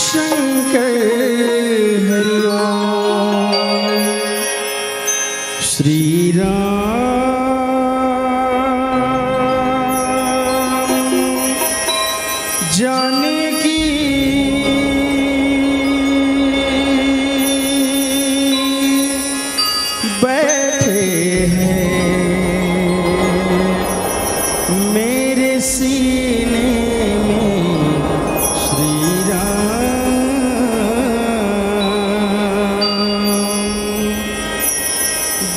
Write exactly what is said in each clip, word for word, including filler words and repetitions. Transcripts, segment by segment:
शंकर हरि ओम। श्री राम जानकी बैठे हैं मेरे सीने में श्री राम।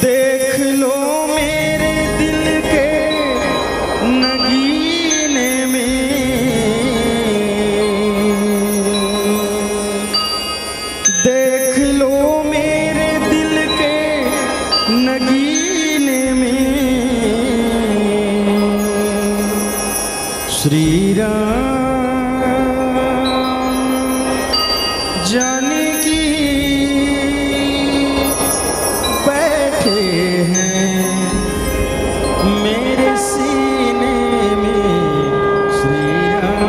देख लो मेरे दिल के नगीने में, देख लो मेरे दिल के नगीने में श्री राम जानकी बैठे हैं मेरे सीने में श्री राम।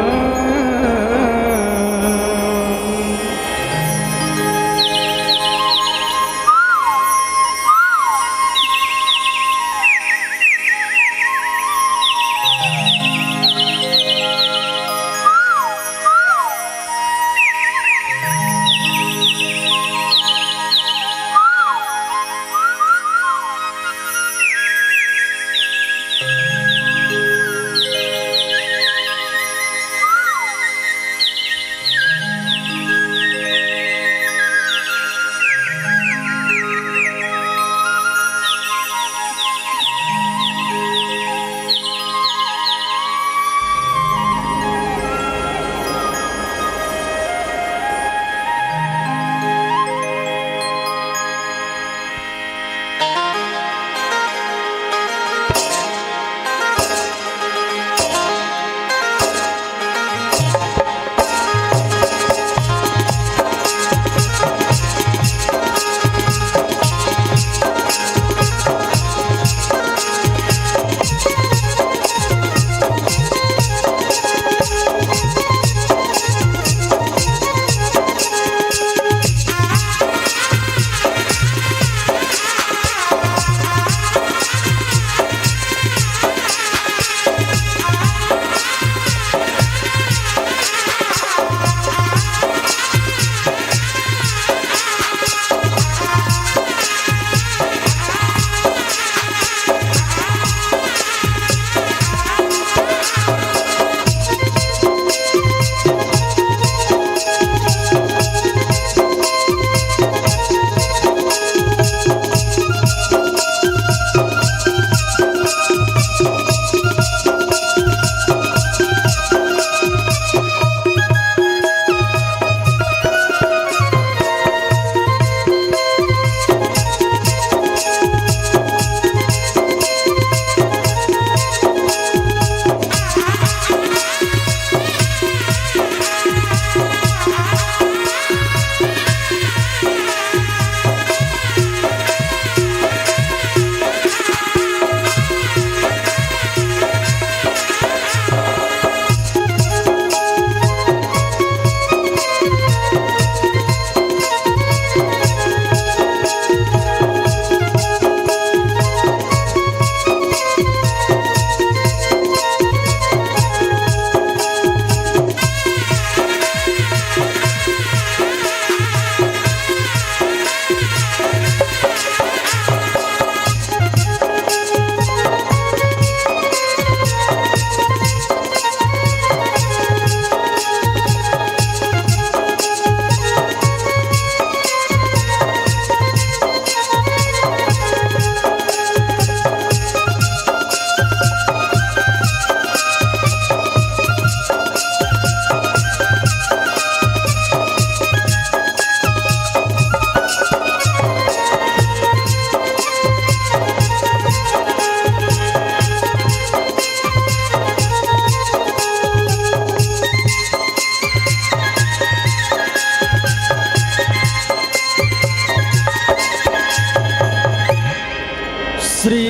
श्री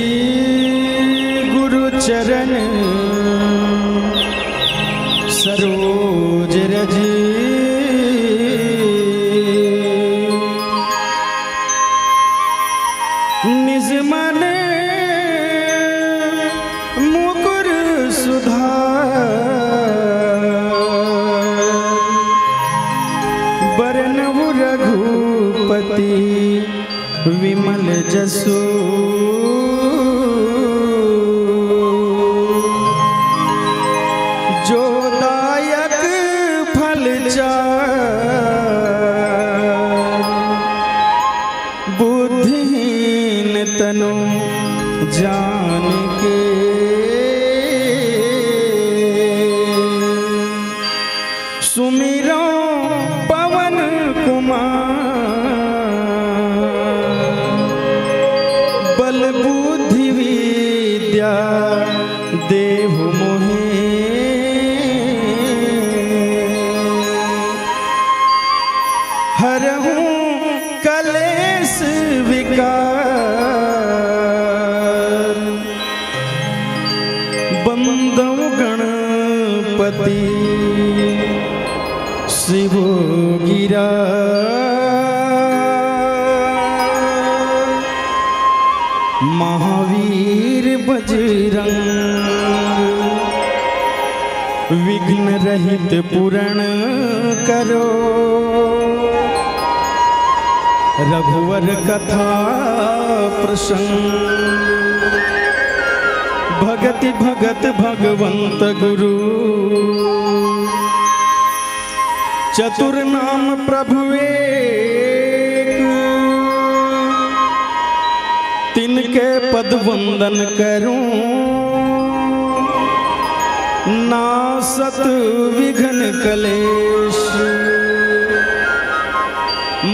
गुरु चरण सरो ओजरज निज मन मुकुर सुधार, बरनउँ रघुपति विमल जसु। जो दायक फल चार, बुद्धिहीन तनु जान के। सुमिरौं पवन कुमार, बल बुद्धि विद्या देहु मोहे। हरहु कलेश विकार, बंदौं गणपति शिव गिरा। महावीर बजरंग विघ्न रहित पूरण करो। रघुवर कथा प्रसंग, भगति भगत भगवंत गुरु। चतुर नाम प्रभु एक, तिनके पद वंदन करूं, नासत विघ्न कलेश।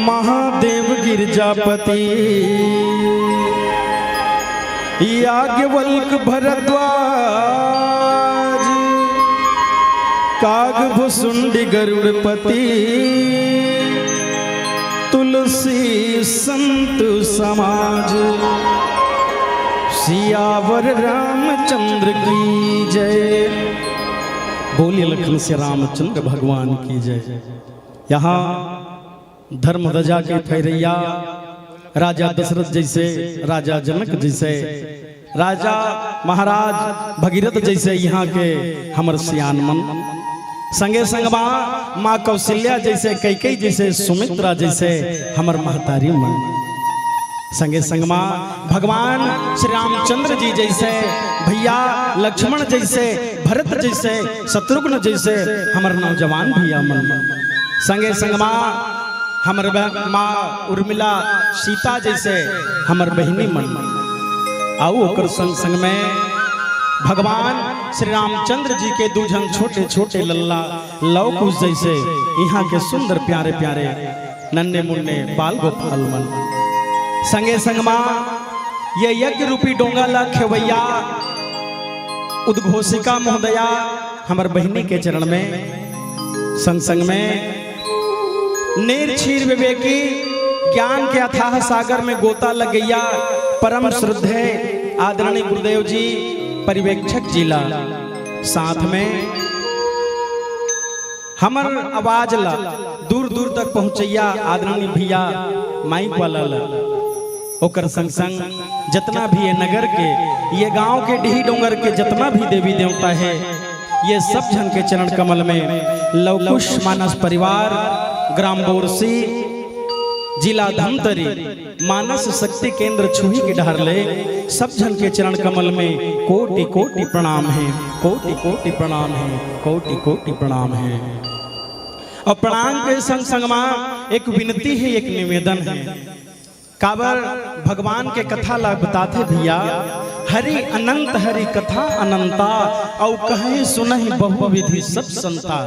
महादेव गिरजापति, याज्ञवल्क भरद्वाज, काग भुसुंड गरुड़पति, तुलसी संत समाज। सियावर रामचंद्र की जय। बोलिए लखन से रामचंद्र भगवान की जय। यहाँ धर्म ध्वजा के फहरैया राजा दशरथ जैसे, राजा जनक जैसे, राजा महाराज भगीरथ जैसे यहाँ के हमर सियान मन, संगे संग माँ, माँ कौशल्या जैसे, कैकेयी जैसे, सुमित्रा जैसे हमर महतारी मन, संगे संग माँ भगवान श्री रामचंद्र जी जैसे, भैया लक्ष्मण जैसे, भरत जैसे, शत्रुघ्न जैसे हमर नौजवान भैया मन, संगे संग माँ हमर बह-, माँ उर्मिला सीता जैसे हमर बहिनी मन, अउ ओकर संग संग में भगवान श्री रामचंद्र जी के दू झन छोटे छोटे लल्ला लव कुश जैसे यहाँ के सुंदर प्यारे प्यारे नन्हे मुन्ने बाल गोपाल मन। संगे संग माँ ये यज्ञ रूपी डोंगा ला खेवैया उद्घोषिका महोदया हमर बहिनी के चरण में, संग संग में नीर क्षीर विवेकी ज्ञान के अथाह सागर में गोता लगैया परम श्रद्धेय आदरणीय गुरुदेव जी पर्यवेक्षक जी ला, साथ में हमर आवाज ला दूर दूर तक पहुँचैया आदरणीय भैया माइक वाला ला, ओकर संग संग जतना भी ये नगर के, ये गांव के, डीही डोंगर के जतना भी देवी देवता हे, ये सब झन के चरण कमल में लवकुश मानस परिवार, ग्राम बोरसी, जिला धमतरी, मानस शक्ति केंद्र छुही के डहर ले सब झन के चरण कमल में कोटि कोटि प्रणाम हे, कोटि कोटि प्रणाम हे, कोटि कोटि प्रणाम हे। अउ प्रणाम के संग संग मा एक विनती हे, एक निवेदन हे। काबर भगवान के कथा ला बताथे भैया, हरि अनंत हरि कथा अनंता, अउ कहे सुनहि बहुविधि सब संता।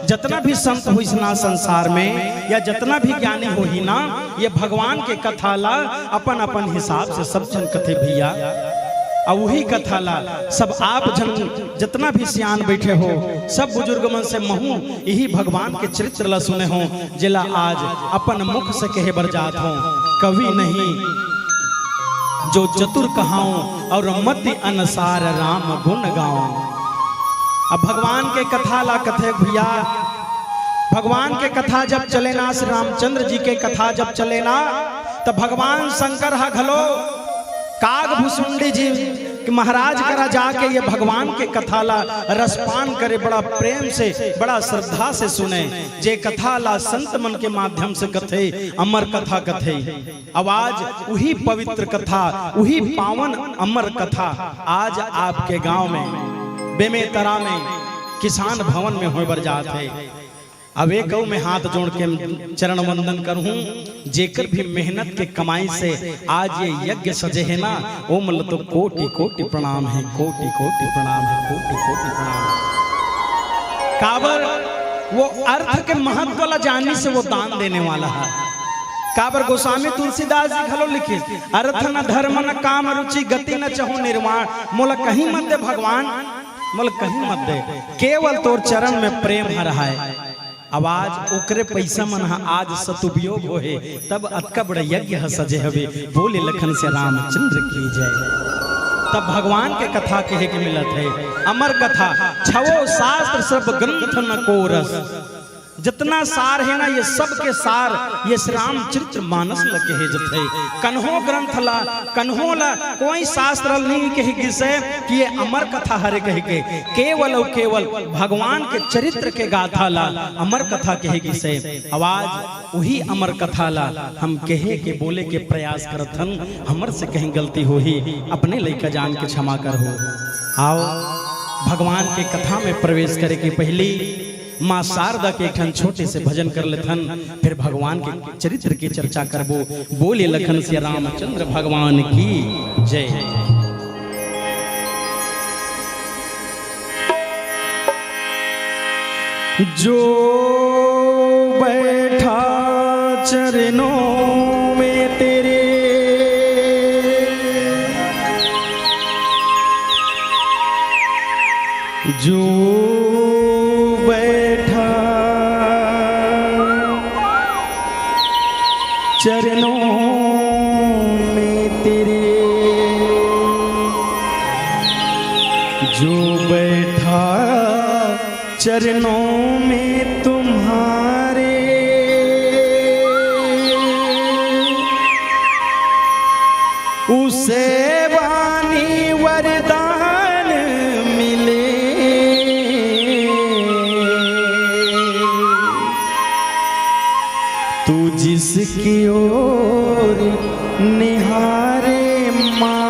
जतना भी संत होइस ना संसार में, या जतना भी ज्ञानी होही ना, ये भगवान के कथा ला अपन अपन हिसाब से सब झन कथे भैया। अउ वही कथा ला सब आप झन जतना भी सियान बैठे हो, सब बुजुर्ग मन से महूं यही भगवान के चरित्र ला सुने हो, जेला आज अपन मुख से कहे बर जात हो। कवि नहीं जो चतुर कहाऊं, अउ मति अनुसार राम गुण गाऊं। अब भगवान के कथा ला कथे भैया, भगवान के कथा जब चले ना, श्री रामचंद्र जी के कथा जब चले ना, त भगवान शंकर ह घलो काग भुसुंडी जी के महाराज करा जाके ये भगवान के कथा ला रसपान करे, बड़ा प्रेम से, बड़ा श्रद्धा से सुने। जे कथा ला संत मन के माध्यम से कथे, अमर कथा कथे। अब आज उही पवित्र कथा, उही पावन अमर कथा आज आपके गांव में, बेमेतरा में, किसान भवन में होय बर जात हे। अब एक अऊ मैं हाथ जोड़ के चरण वंदन करहूं, जेकर भी मेहनत के कमाई से आज ये यज्ञ सजे हे ना, ओमन ल तो कोटि कोटि प्रणाम हे, कोटि कोटि प्रणाम हे, कोटि कोटि प्रणाम हे। काबर वो अर्थ के महत्व ला जानी से वो दान देने वाला हे। काबर गोस्वामी तुलसीदास जी घलो लिखिस, "अर्थ न धर्म न काम रुचि, गति न चहु निर्वाण, मोला कहीं मत दे भगवान, मोला कहीं मत दे, केवल तोर चरण में प्रेम ह रहय।" अब आज ओकरे पइसा मन ह आज सदुपयोग होहे, तब अतका बड़ा यज्ञ ह सजे हवे। बोले लखन से रामचंद्र की जय। तब भगवान के कथा कहे के मिलत हे, अमर कथा, छवो शास्त्र सब ग्रंथ न कोरस। जतना सार हे ना, ये सब के सार ये श्री रामचरित्र मानस ल कहे जथे। कन्हो ग्रंथ ला, कन्हो ला कोई शास्त्र ल नहीं कहे गिसे कि ये अमर कथा हरे कहे के, केवल अउ केवल भगवान के चरित्र के गाथा ला अमर कथा कहे गिसे। अब आज उही अमर कथा ला हम कहे के, बोले के प्रयास करत हन। हमर से कहीं गलती होही, अपने लइका जान के क्षमा करहू। आओ, भगवान के कथा में प्रवेश करे के पहिली माँ शारदा के एक ठन छोटे से भजन कर लेथन, फिर भगवान के चरित्र की चर्चा करबो। बोले लखन से रामचंद्र भगवान की जय। जो बैठा चरणों में तेरे, जो बैठा चरणों में तेरे, जो बैठा चरणों में तुम्हारे, उसे वाणी वरदान मिले। तू जिसकी ओर निहारे माँ,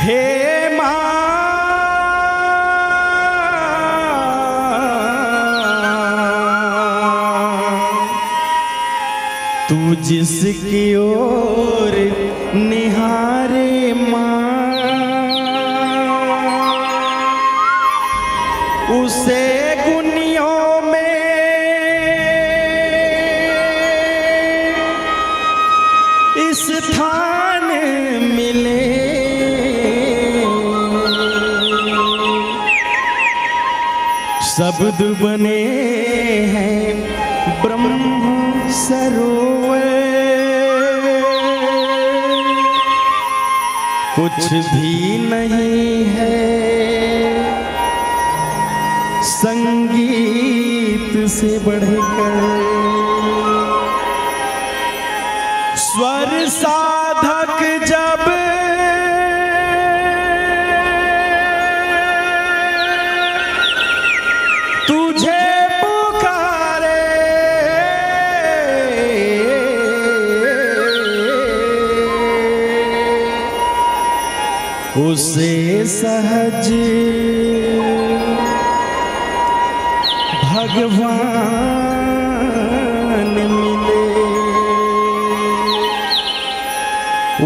हे माँ, तू जिसकी ओर निहारे माँ, उसे गुनियों में स्थान मिले। शब्द बने हैं ब्रह्म सरोवर, कुछ भी नहीं है संगीत से बढ़कर। स्वर साधक जब तुझे पुकारे, उसे सहज भगवान मिले,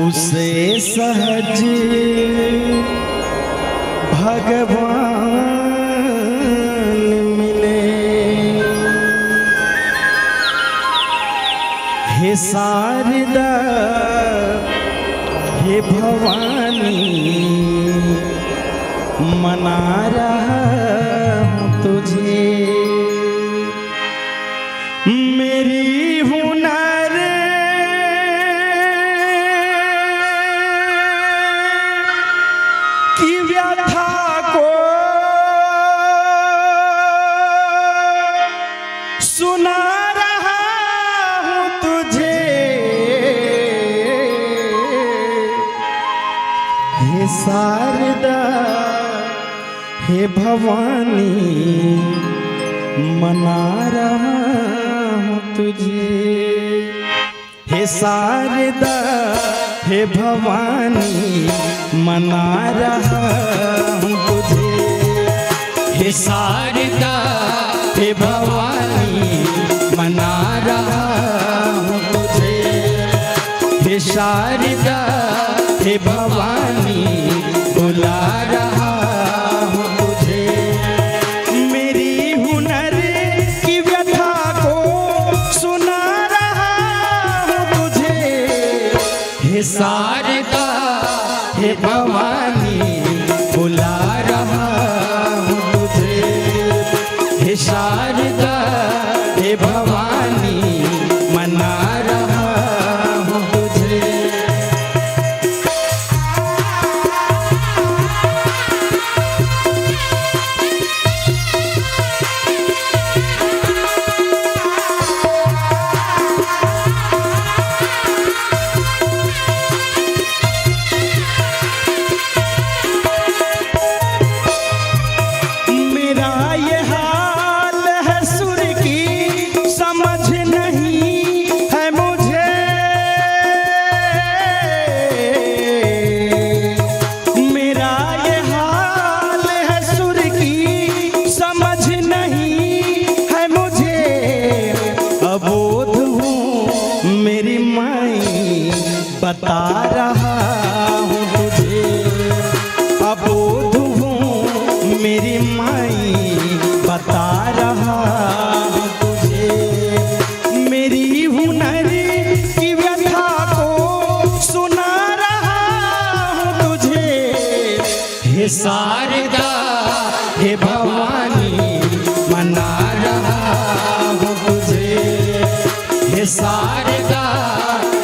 उसे सहज भगवान मिले। हे शारदा, हे भवानी, मना रहा हूँ तुझे। मेरी हुनर शारदा, हे भवानी, मना रहा हूँ तुझे। हे शारदा, हे भवानी, मना रहा हूँ तुझे। हे शारदा, हे भवानी, मना रहा हूँ तुझे। हे शारदा, हे भवानी, बुला रहा हूँ तुझे। मेरी हुनर की व्यथा को सुना रहा हूँ तुझे। हे शारदा, हे भवानी, बुला रहा हूँ तुझे। हे शारदा, हे भवानी, मना रहा हूँ तुझे। मेरा ये हाल है सुर की, समझ नहीं है मुझे। मेरा ये हाल है सुर की, समझ नहीं है मुझे। अबोध हूँ मेरी माई, बता रहा हूँ तुझे। अबोध हूँ मेरी माई, बता रहा हूँ तुझे। मेरी हुनर की व्यथा को सुना रहा हूँ तुझे। हे शारदा, हे भवानी, मना रहा हूँ तुझे। हे शारदा,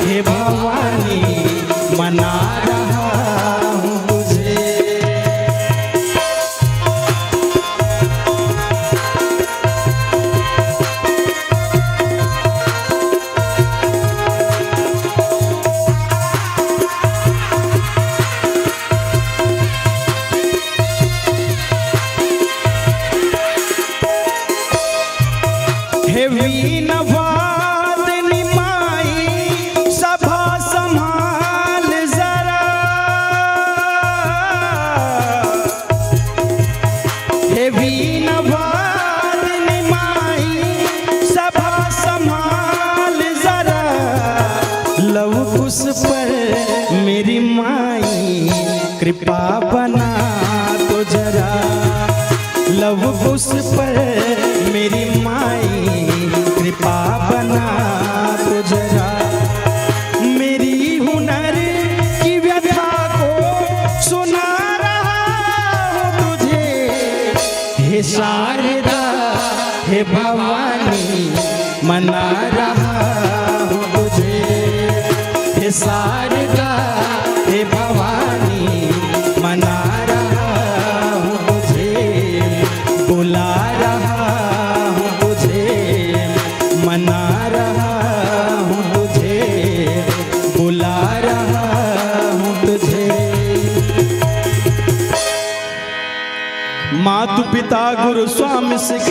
हे भवानी, मना रहा हूँ तुझे। हे वीणा वादनी माई, सभा संभाल जरा। हे वीणा वादनी माई, सभा संभाल जरा। लव कुश पर मेरी माई, कृपा बना तो जरा। लव कुश पर मेरी माई, कृपा बना तो जरा। मेरी हुनर की व्यथा को सुना रहा हूँ तुझे। हे शारदा, हे भवानी, मना रहा हूँ तुझे। हे शारदा, हे भवानी, मना रहा हूँ तुझे। बुला रहा हूँ तुझे, मना रहा हूँ तुझे, बुला रहा हूँ तुझे। मातु पिता गुरु स्वामी सिख,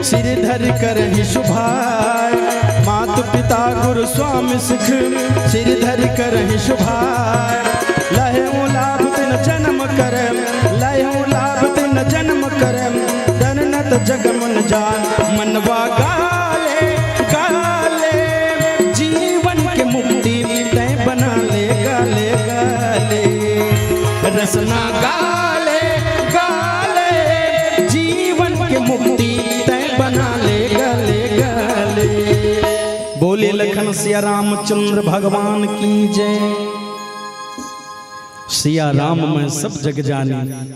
सिर धरि करहिं सुभाय। मातु पिता गुरु स्वामी सिख, सिर धरि करहिं सुभाय। लहेउ लाभ तिन जन्म कर, लहेउ लाभ तिन जन्म कर। दन नत जग मन जान, मनवा गाले, गाले। जीवन के मुक्ति तैं बना ले, गाले, गाले। रसना गाले, गाले। जीवन के मुक्ति तैं बना ले, गाले, गाले। बोले लखन सिया रामचंद्र भगवान की जय। सिया राम मैं सब जग जानी,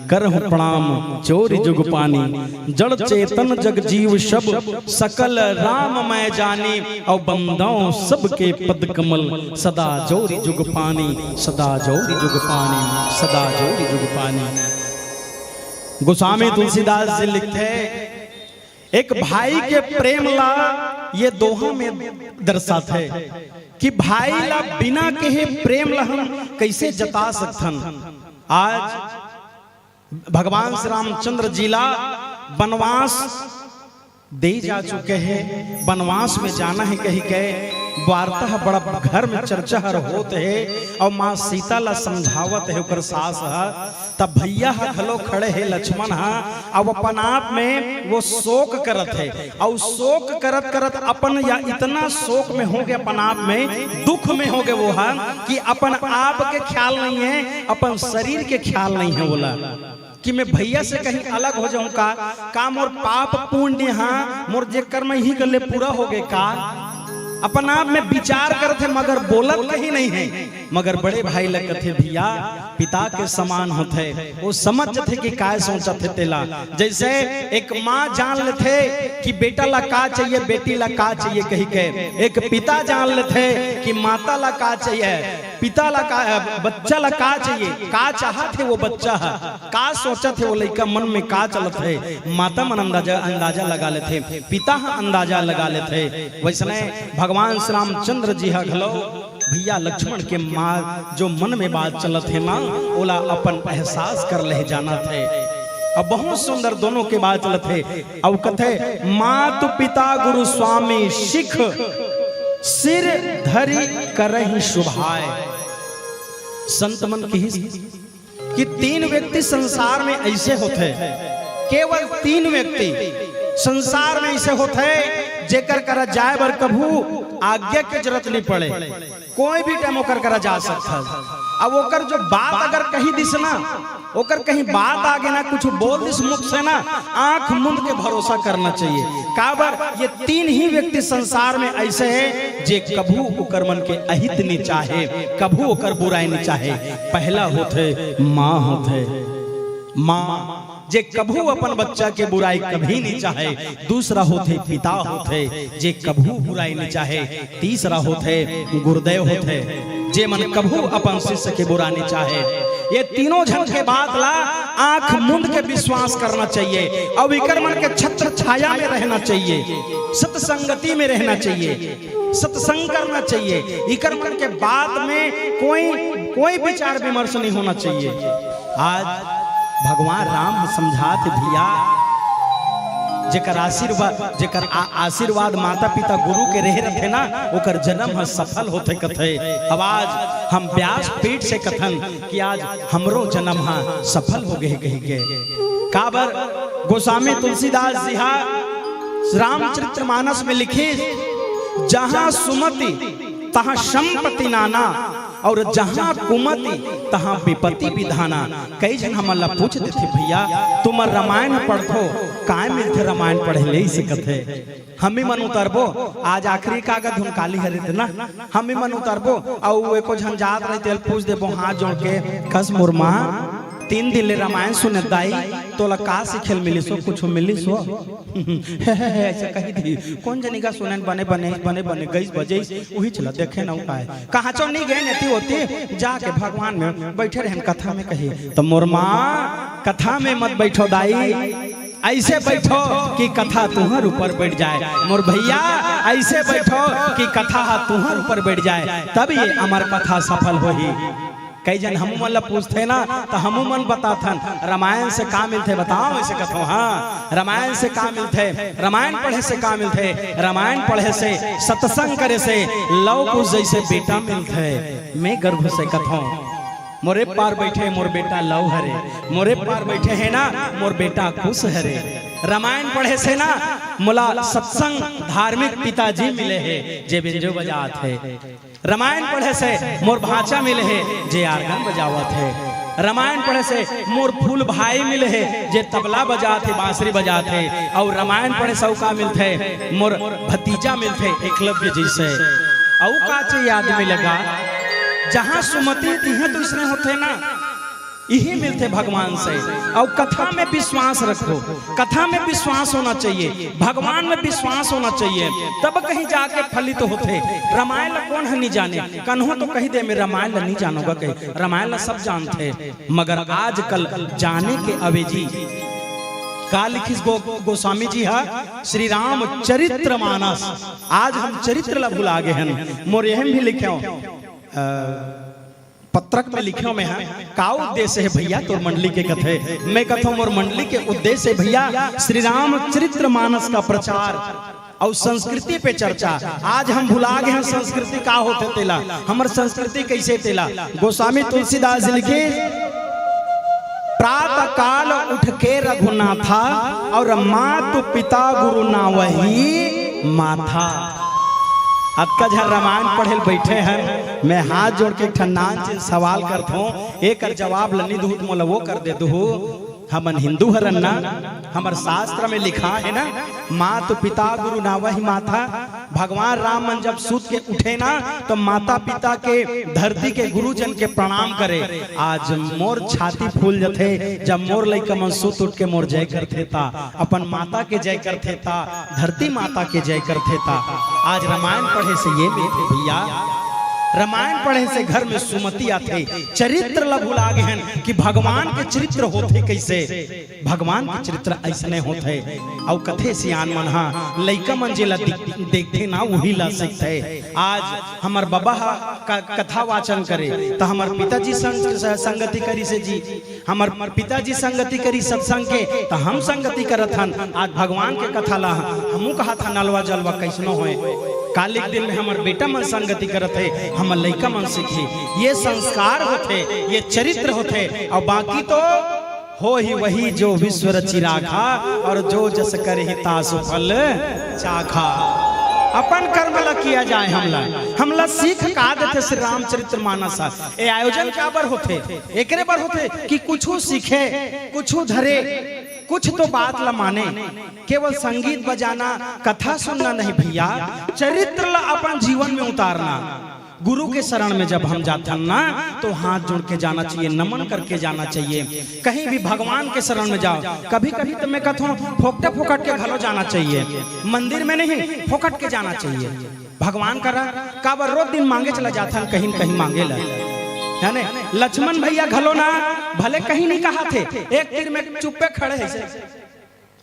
करहु प्रणाम जोरि जुग पानी। जड़ चेतन जग जीव सब, सकल राम मैं जानी। अउ बंदौं सबके पद कमल, सदा जोरि जुग पानी, सदा जोरि जुग पानी, सदा जोरि जुग पानी। गोस्वामी तुलसीदास जी लिखथे, एक भाई के प्रेम ला ये दोहा में दर्शाथे कि भाई ला बिना कहे प्रेम ला हम कइसे जता सकथन। आज भगवान श्री रामचंद्र जी ला बनवास दे जा चुके हे, बनवास में जाना हे कहि के वार्ता ह बड़ा घर में चर्चा हर होत हे। अउ माँ सीता ला समझावत हे ओकर सास ह, तब भैया ह घलो खड़े हे लक्ष्मण ह, अउ अपन आप में वो शोक करत हे, अउ शोक करत करत अपन या इतना शोक में हो गए, अपन आप में दुख में हो गए वो ह कि अपन आप के ख्याल नहीं है, अपन शरीर के ख्याल नहीं है। बोला कि मैं भैया से कहीं अलग हो जाऊं का? का मोर पाप पुण्य हा, मोर जे कर्म इही गले पूरा हो गए का? अपन आप में विचार करत हे मगर बोलत कहीं नहीं है। मगर बड़े भाई ल कथे, भैया पिता के समान होथे, वो समझ जथे कि काय सोचत हे तेला। जैसे एक माँ जान लेथे कि बेटा ला का चाहिए, बेटी ला का चाहिए कहि के, एक पिता जान लेथे कि माता ला का चाहिए, पिता ला का, बच्चा ला का चाहिए, का चाहत हे वो बच्चा ह, का सोचत हे वो लइका मन में का चलत हे, माता मन अंदाजा, अंदाजा लगा लेथे, पिता ह अंदाजा लगा लेथे। वैसने भगवान श्री रामचंद्र जी ह घलो भैया लक्ष्मण के माँ जो मन में बात चलत हे ना, ओला अपन एहसास कर ले जानत हे। अब बहुत सुंदर दोनों के बात चलत हे। अब कथे, मात पिता गुरु स्वामी शिख, सिर धरि करहि सुभाय। संत मन किहिस कि तीन व्यक्ति संसार में ऐसे होथे, केवल तीन व्यक्ति संसार में ऐसे होथे, जेकर करा जाए बर कभू आज्ञा के जरूरत नहीं पड़े, कोई भी टाइम ओकर करा जा सकता है। अब ओकर जो बात अगर कही दिस ना, ओकर कहीं बात आगे ना, कुछ बोल दिस मुख से ना, आंख मुंद के भरोसा करना चाहिए। काबर ये तीन ही व्यक्ति संसार में ऐसे हैं जे कभू ओकर मन के अहित नहीं चाहे, कभू ओकर बुराई नहीं चाहे। पहला होथे माँ होथे, माँ जे कभू अपन बच्चा के बुराई कभी नहीं चाहे। दूसरा होथे पिता होथे जे कभू बुराई नहीं चाहे। तीसरा होथे गुरुदेव होथे, जे मन कभू अपन शिष्य के बुरा नहीं चाहे। ये तीनों झन के बात ला आंख मुंद के विश्वास करना चाहिए, अउ इकर मन के छत्र छाया में रहना चाहिए, सत्संगति में रहना चाहिए, सत्संग करना चाहिए। इकर मन के बात में कोई, कोई विचार विमर्श नहीं होना चाहिए। आज भगवान राम समझात हे भैया, जेकर आशीर्वाद, जेकर आ-, आशीर्वाद माता पिता गुरु के रहे रथे ना, ओकर जन्म ह सफल होथे कथे। अब आज हम व्यास पीठ से कथन कि आज हमरो जन्म ह सफल हो गए कहि के। काबर गोस्वामी तुलसीदास जी हा रामचरित मानस में लिखिस, जहाँ सुमति तहाँ संपत्ति नाना, अउ जहाँ कुमति तहाँ विपत्ति विधाना। कई झन हमन ला पूछ देथे, भैया तुमन रामायण पढ़थो, काय मिलथे रामायण पढ़े ले? इसे कथे। हमी मन उतरबो, आज आखिरी कागद हम काली हरित ना, हमी मन उतरबो, अउ एको झन जात रही तेल पूछ देबो हाथ जोड़ के, कस मोर माँ, तीन दिन ले रामायण सुने दाई, तोला का सिखेल मिलिस हो, कुछ मिलिस हो? ऐसे कही थी, कौन जनी का सुनन बने बने, बने बने, गईस बजेस, उही चला देखे न उपाय। कहाँ चो नहीं गए नेती होती, जाके भगवान में बैठे रहन कथा में कही। तो मोर माँ, कथा में मत बैठो दाई, ऐसे बैठो कि कथा तुहर ऊपर बैठ जाए। मोर भैया, ऐसे बैठो कि कथा हा तुहर ऊपर बैठ जाए, तब ये अमर कथा सफल होही। कई झन हमू मन ला पूछथे ना, त हमू मन बताथन, रामायण से का मिलथे बताओ, ऐसे कथो। हाँ, रामायण से का मिलथे? रामायण पढ़े से का मिलथे? रामायण पढ़े से, सत्संग करे से लव कुश जैसे बेटा मिलथे। मैं गर्व से कथो, मोरे पार बैठे मोर बेटा लव हरे, मोरे पार बैठे हे ना मोर बेटा कुश हरे। रामायण पढ़े से ना मोला सत्संग धार्मिक पिताजी मिले हे, जे बेंजो बजात हे। रामायण पढ़े से मोर भांचा मिले हे, जे आर्गन बजावत हे। रामायण पढ़े से मोर फूल भाई मिले हे, जे तबला बजात हे, बांसुरी बजात हे। अउ रामायण पढ़े से अउ का मिलथे? मोर भतीजा मिलथे एकलव्य जैसे। अउ का चाहिए आदमी लगा? जहाँ सुमति तिहाँ तो इसने होथे ना। इही मिलथे भगवान से। अउ कथा में विश्वास रखो, कथा में विश्वास होना चाहिए, भगवान में विश्वास होना चाहिए, तब कहीं जाके फलित होथे। रामायण ला कौन ह नहीं जाने? कन्हो तो कही दे, मैं रामायण ला नहीं जानोगा कही, रामायण ला सब जानथे, मगर आजकल जाने के अवेजी का लिखिस गो-, गोस्वामी जी हा श्री राम चरित्र मानस। आज हम चरित्र ला भुला गए हन। मोर एहम भी लिखे हो, अ, पत्रक में लिखे में है, का उद्देश्य है भैया तोर मंडली के कथे? मैं कथों मोर मंडली के उद्देश्य है भैया श्री रामचरित्र मानस का प्रचार अउ संस्कृति पे चर्चा। आज हम भुला गए हैं संस्कृति का होथे तेला, हमर संस्कृति कैसे तेला। गोस्वामी तुलसीदास जी लिखे, प्रातः काल उठ के रघुनाथा और मातु पिता गुरु नावहि माथा। अतका झन रामायण पढ़े ल बैठे हन, मैं हाथ जोड़ के एक ठन नानचिन सवाल करथों, एकर जवाब ल नी दुहू त मोला वो कर दे दुहू। हमन हिंदू हरन ना, हमर शास्त्र में लिखा है ना, मातु पिता गुरु नावहि माथा। भगवान राम मन जब सुत के उठे ना, तो माता पिता के, धरती के गुरुजन के प्रणाम करे। आज मोर छाती फूल जथे, जब मोर लइका मन सुत उठ के मोर जय करथे ता, अपन माता के जय करथे ता, धरती माता के जय करथे ता। आज रामायण पढ़े से ये मिलथे भैया, रामायण पढ़े से घर में सुमति आथे। चरित्र ला भुला गे हन कि भगवान के चरित्र होथे कैसे। भगवान के चरित्र अइसने होथे। अउ कथे सियान मन हा, लइका मन जेला दिख-, देखथे ना, उही ला सीखथे। आज हमर बबा हा क-, कथा वाचन करे, त हमर पिताजी संग, स-, संगति करिसे जी, हमर पिताजी संगति करी सत्संग के, त हम संगति करत हन। आज भगवान के कथा ला हमू कहत हन, नलवा जलवा कइसनो होय, काली के दिन में हमर बेटा मन संगति करत हे, हमर लइका मन सीखही। ये संस्कार होथे, ये चरित्र होथे, अउ बाकी तो होही वही जो विश्व रचि राखा, और जो जस करही तासु फल चाखा। अपन कर्म ला किया जाए। हमला, हमला सीख का देथे श्री रामचरित्र मानस ह? ए आयोजन का बर होथे? एकरे बर होथे कि कुछु सीखे, कुछु धरे, कुछ तो बात ला माने। केवल संगीत बजाना, कथा सुनना नहीं भैया, चरित्र ला अपन जीवन में उतारना। गुरु के शरण में जब हम जाथन ना, तो हाथ जोड़ के जाना चाहिए, नमन करके जाना चाहिए। कहीं भी भगवान के शरण में जाओ, कभी-कभी तो मैं कहता हूँ, फोकटे फोकट के घलो जाना चाहिए, मंदिर में नहीं, फोकट के जाना चाहिए। भगवान करा काबर रोज दिन मांगे चला जाथन, कहीं न कहीं मांगे ला, है ने? लक्ष्मण भैया घलो ना, भले कहीं नहीं कहा थे, एक तीर में चुप्पे खड़े हैं,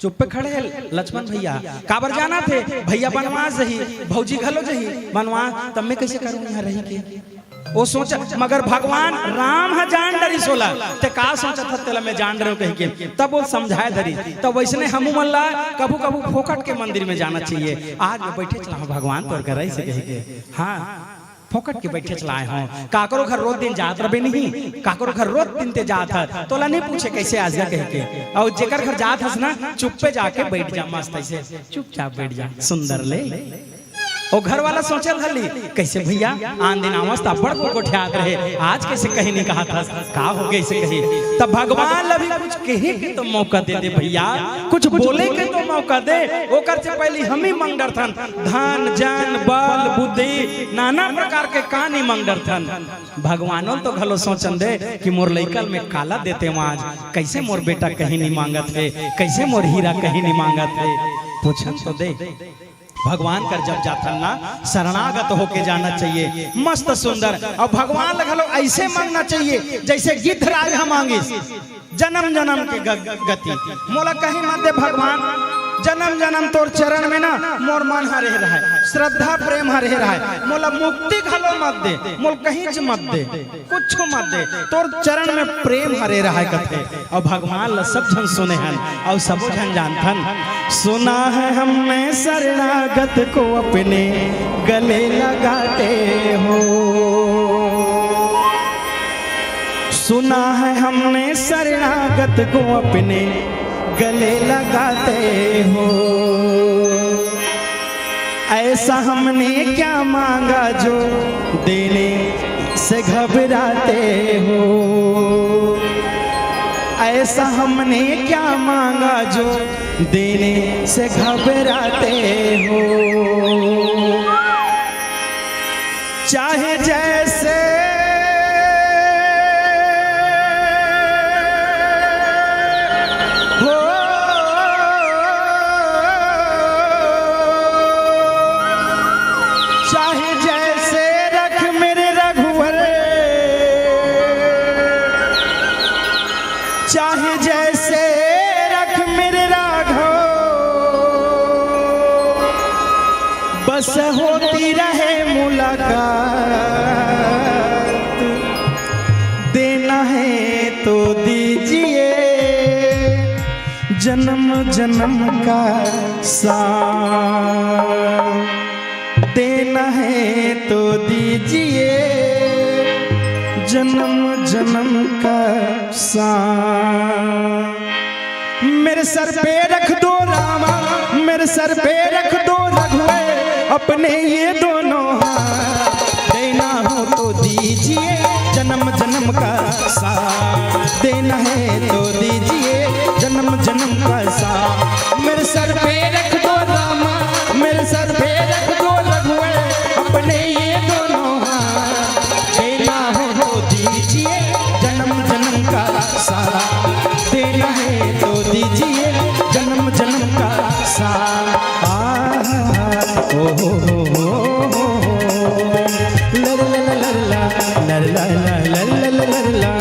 चुप्पे खड़े हैं लक्ष्मण भैया। काबर जाना थे भैया, बनवास जही, भौजी घलो जही बनवास, तब मैं कैसे करूँ यहाँ रही के? वो सोचा, मगर भगवान राम ह जान डरिस ओला, ते का सोचत हस तेला मैं जान डरेंव कहि के, तब वो समझाए धरिस। तब वैसने हमू मन ला कभू कभू फोकट के मंदिर में जाना चाहिए। आज मैं बैठे चला हूँ भगवान तोर करा ऐसे कहि के, हाँ, फोकट के बैठे चलाए हूँ। काकरो घर रोज दिन जात रबे नहीं, काकरो घर रोज दिन ते जात ह, तोला नहीं पूछे कैसे आज गा कहि के। अउ जेकर घर जात हस ना, चुप्पे जाके बैठ जा, मस्त ऐसे चुपचाप बैठ जा, सुंदर ले। ओ घर वाला सोचे ल धर लिस, कैसे भैया, आन दिन आवस त अब्बड़ को गोठियात रहे, आज कैसे कहीं नहीं कहत हस, का हो गे ऐसे कही? तब भगवान ल भी कुछ कहे के तो मौका दे दे भैया, कुछ बोले के तो मौका दे। ओकर से पहले हम ही मांग डरथन, धन, जन, बल, बुद्धि, नाना प्रकार के का नहीं मांग डरथन। भगवानो तो घलो सोचन दे कि मोर लइका ल मैं काला देते हूँ आज, कैसे मोर बेटा कहीं नहीं मांगत हे, कैसे मोर हीरा कहीं नहीं मांगत हे, पूछन तो दे। भगवान कर जब जाथन ना, शरणागत होके जाना चाहिए। मस्त सुंदर। अउ भगवान ल घलो ऐसे मांगना चाहिए, जैसे गिद्धराज ह मांगिस, जनम जनम के ग-, गति मोला कहीं मत दे भगवान, जनम जनम तोर चरण में ना मोर मन ह रहे रहय, श्रद्धा प्रेम ह रहे रहय, मोला मुक्ति घलो मत दे, मोला कहीं च मत दे। कुछु मत दे, तोर चरण में प्रेम हरे रहय कथे। अउ भगवान ल सब झन सुने हन, अउ सबो झन जानथन। सुना है हमने शरणागत को अपने गले लगाते हो, सुना है हमने शरणागत को अपने गले लगाते हो। ऐसा हमने क्या मांगा जो देने से घबराते हो, ऐसा हमने क्या मांगा जो देने से घबराते हो। चाहे जैसे हो, चाहे जैसे रख मेरे रघुवर, चाहे जैसे रख मेरे राघव, बस होती रहे मुलाकात। जन्म जन्म का साथ देना है तो दीजिए, जन्म जन्म का साथ। मेरे सर पे रख दो रामा, मेरे सर पे रख दो रघुवर, अपने ये दोनों हाथ। देना हो तो दीजिए जन्म जन्म का साथ, देना है तो दीजिए जन्म जन्म का साथ। मेरे सर पे रख दो रामा, मेरे सर पे रख दो रघुवर, अपने ये दोनों हाथ। देना हो तो दीजिए जन्म जन्म का साथ, देना है तो दीजिए जन्म जन्म का साथ। आ, ओ हो हो हो हो हो। लर लर लर ला, लर ला ला, लर लर लर ला।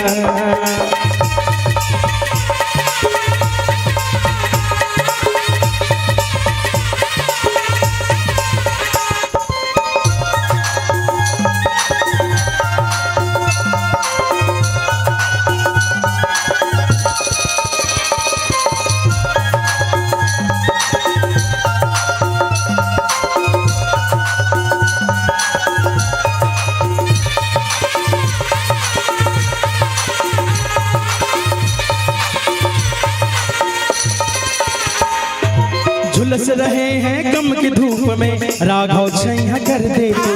झुलस रहे हैं गम की धूप में, राघव छैया कर दे तू।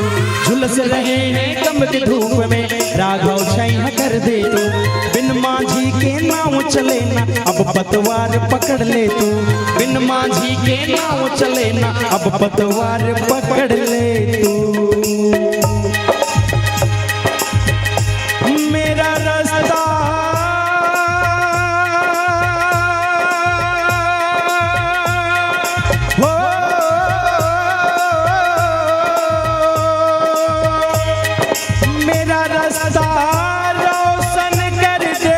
झुलस रहे हैं गम की धूप में, राघव छैया कर दे तू। बिन मांझी के नाव चले ना, अब पतवार पकड़ ले तू। बिन मांझी के नाव चले ना, अब पतवार पकड़ ले तू। मेरा रास्ता हो, मेरा रास्ता रोशन कर दे,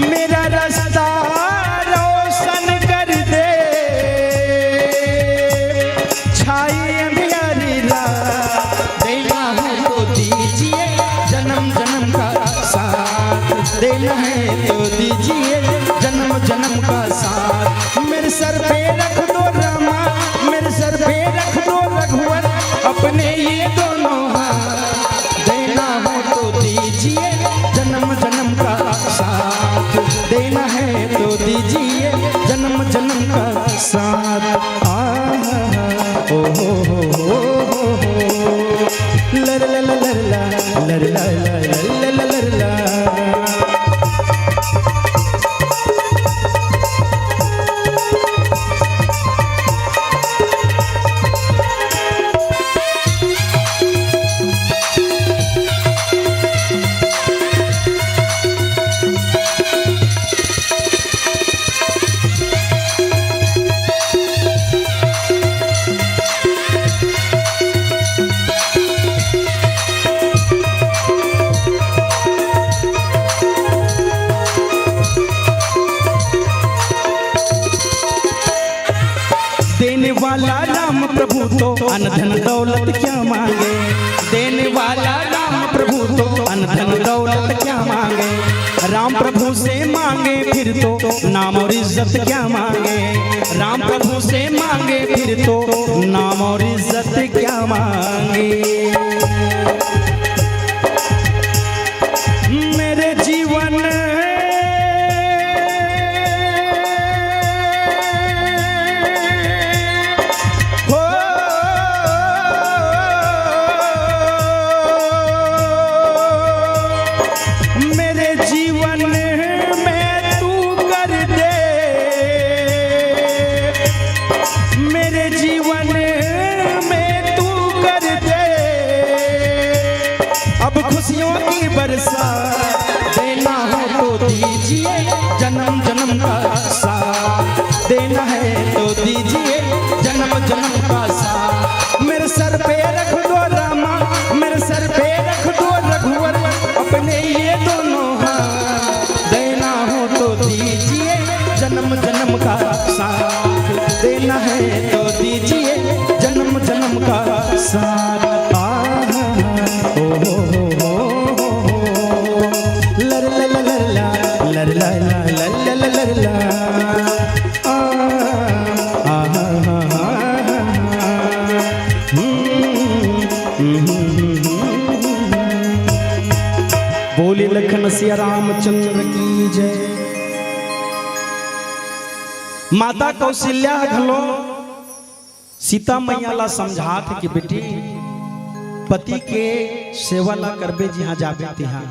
मेरा रास्ता रोशन कर दे। छाई अंधियारी रात, देना हो तो दीजिए जन्म जन्म का साथ, देना है तो दीजिए जन्म जन्म का साथ। मेरे सर पे रख दो रामा, मेरे सर पे रख दो रघुवर, अपने ये दोनों हाथ। देना हो तो दीजिए जन्म जन्म का साथ, देना है तो दीजिए जन्म जन्म का साथ। आ, ओ हो हो हो हो हो। लर ला ला लर ला, लर ला ला, लर ला ला लर ला। देने वाला राम प्रभु तो अन धन दौलत क्या मांगे। देने वाला राम प्रभु तो अन धन दौलत क्या मांगे। राम प्रभु से मांगे फिर तो नाम और इज्जत क्या मांगे। राम प्रभु से मांगे फिर तो नाम और इज्जत क्या मांगे। मेरे जीवन हो, मेरे जीवन में तू कर दे, मेरे जीवन में तू कर दे अब खुशियों की बरसात। देना हो तो दीजिए जन्म जन्म का साथ, देना है तो दीजिए जन्म जन्म का साथ। मेरे सर पे रख दो रामा, मेरे सर पे रख दो रघुवर, अपने ये दोनों हाथ। देना हो तो दीजिए जन्म जन्म का साथ, देना है तो दीजिए जन्म जन्म का साथ। आ, ओ हो हो हो हो हो। लर ला ला लर ला, लर ला ला, चंद्र की जय। माता कौशल्या ह घलो सीता मैया ला समझात हे कि बेटी, पति के सेवा ला करबे जिहाँ जाबे तिहाँ।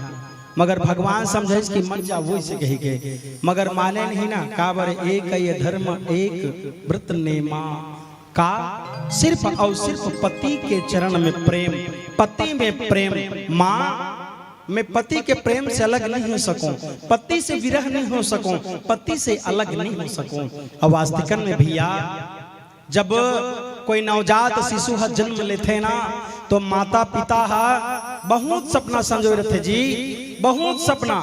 मगर भगवान समझाइस कि मत जा, वइसे कहिके। मगर माने नहीं ना, काबर एक ये धर्म, एक व्रत नेमा। का सिर्फ अउ सिर्फ पति के चरण में प्रेम, पति में प्रेम। माँ, मैं पति के प्रेम से अलग नहीं हो सकूं, पति से विरह नहीं हो सकूं, पति से अलग नहीं हो सकूं। अउ वास्तिकन में भैया, जब कोई नवजात शिशु ह जन्म लेथे ना, तो माता पिता ह बहुत सपना संजोए रथे जी, बहुत सपना।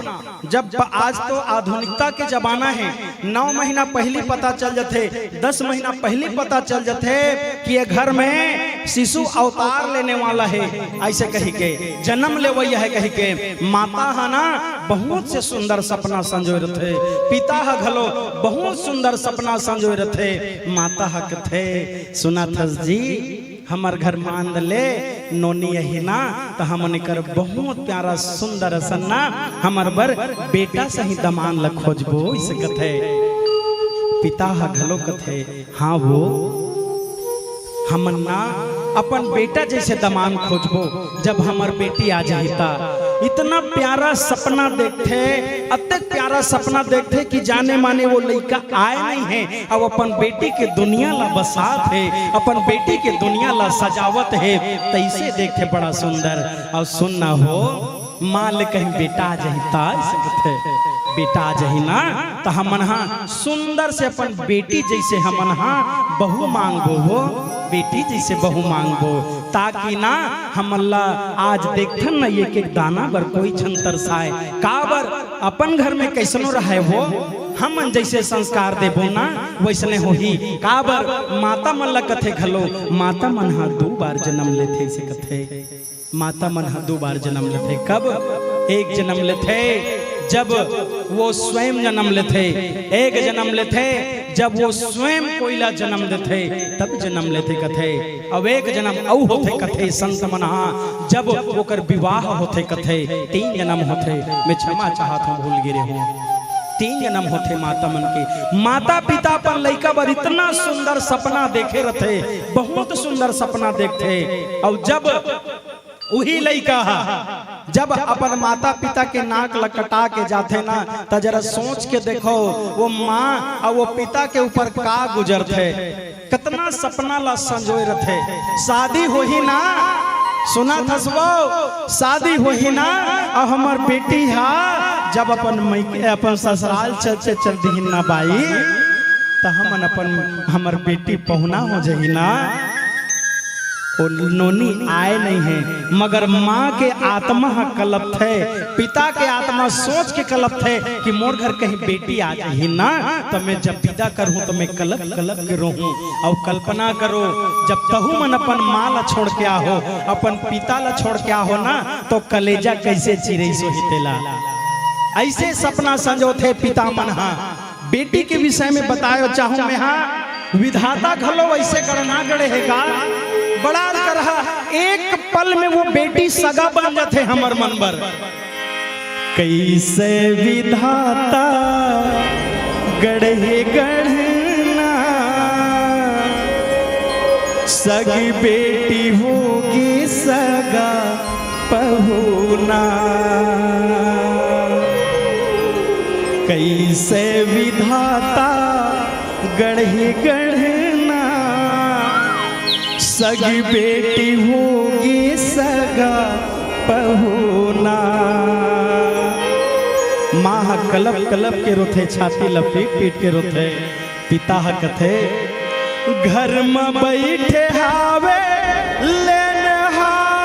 जब प-, आज तो आधुनिकता के जमाना हे, नौ महीना पहिली पता चल जथे, दस महीना पहिली पता चल जथे कि ये घर में शिशु अवतार लेने वाला हे, अइसे कहिके, जन्म लेवइया हे कहिके। माता ह ना बहुत से सुंदर सपना संजोए रथे, पिता ह घलो बहुत सुंदर सपना संजोए रथे। माता ह कथे, सुनत हस जी, हमर घर मांद ले नोनी अही ना, त हमन एकर बहुत प्यारा सुंदर असन ना, हमर बर बेटा सही दमांद ल खोजबो, अइसे कथे। पिता ह घलो कथे, हाँ वो, हमन ना अपन बेटा जइसे दमांद खोजबो, जब हमर बेटी आ जाही त। इतना प्यारा सपना देखथे, अतेक प्यारा सपना देखथे कि जाने माने वो लइका आए नहीं हे, अउ अपन बेटी के दुनिया ला बसात हे, अपन बेटी के दुनिया ला सजावत हे, तइसे देखथे बड़ा सुंदर। अउ सुन ना हो, माँ ले कहीं बेटा आ जाही त, अइसे कथे, बेटा आ जाही ना, त हमन हा सुंदर से अपन बेटी जइसे हमन हा बहू मांगबो हो, बेटी जइसे बहू मांगबो, ताकि ना हमन ला आज देखथन ना एक एक दाना बर कोई झन तरसाए। काबर अपन घर में कइसनो रहय वो, हमन जइसे संस्कार देबो ना वइसने होही। काबर माता मन ला कथे घलो, माता मन हा दू बार जन्म लेथे, अइसे कथे। माता मन ह दू बार जन्म लेथे। कब? एक जन्म लेथे जब वो स्वयं जन्म लेथे, एक जन्म लेथे जब वो स्वयं कोई ला जन्म देथे, तब जन्म लेथे कथे। अउ एक जन्म अउ होथे कथे संत मन ह, जब ओकर विवाह होथे कथे, तीन जन्म होथे। मैं क्षमा चाहत हूँ, भूल गे रेहेंव। तीन जन्म होथे माता मन के। माता पिता अपन लइका बर इतना सुंदर सपना देखे रथे, बहुत सुंदर सपना देखथे। अउ जब उही लइका ह जब अपन माता पिता के नाक ल कटा के जाथे ना, त जरा सोच के देखो, वो माँ अउ वो पिता के ऊपर का गुजरथे, कतना सपना ला संजोए रथे। शादी होही ना, सुनत हस वो, शादी होही ना, अउ हमर बेटी हा जब अपन मइके, अपन ससुराल चल, चल, चल दिहिन ना बाई, त हमन अपन, हमर बेटी पहुना हो जही ना। ओ नोनी आए नहीं है, मगर माँ के आत्मा ह कलपथे, पिता के आत्मा सोच के कलपथे कि मोर घर कहीं बेटी आ जाही ना, त मैं जब विदा करहूँ त मैं कलप कलप के रोहूँ। अउ कल्पना करो, जब तहू मन अपन माँ ला छोड़ के आहो, अपन पिता ला छोड़ के आहो ना, तो कलेजा कइसे चिरइस होही तेला। अइसे सपना संजोथे पिता मन हा। बेटी के विषय में बतायो चाहूं मैं, हाँ, विधाता घलो वइसे गढ़ना गढ़े हे गा। बड़ा अंतर ह, एक पल में वो बेटी सगा बन जाथे हमर मन बर। कइसे विधाता गढ़े गढ़ना, सगी बेटी होगी सगा पहुना। कइसे विधाता गढ़े गढ़ना, सगी बेटी होगी सगा पहुना। माँ ह कलप कलप के रोथे, छाती ल पीट पीट के रोथे। पिता ह कथे, घर म बइठे हावे लेनहार,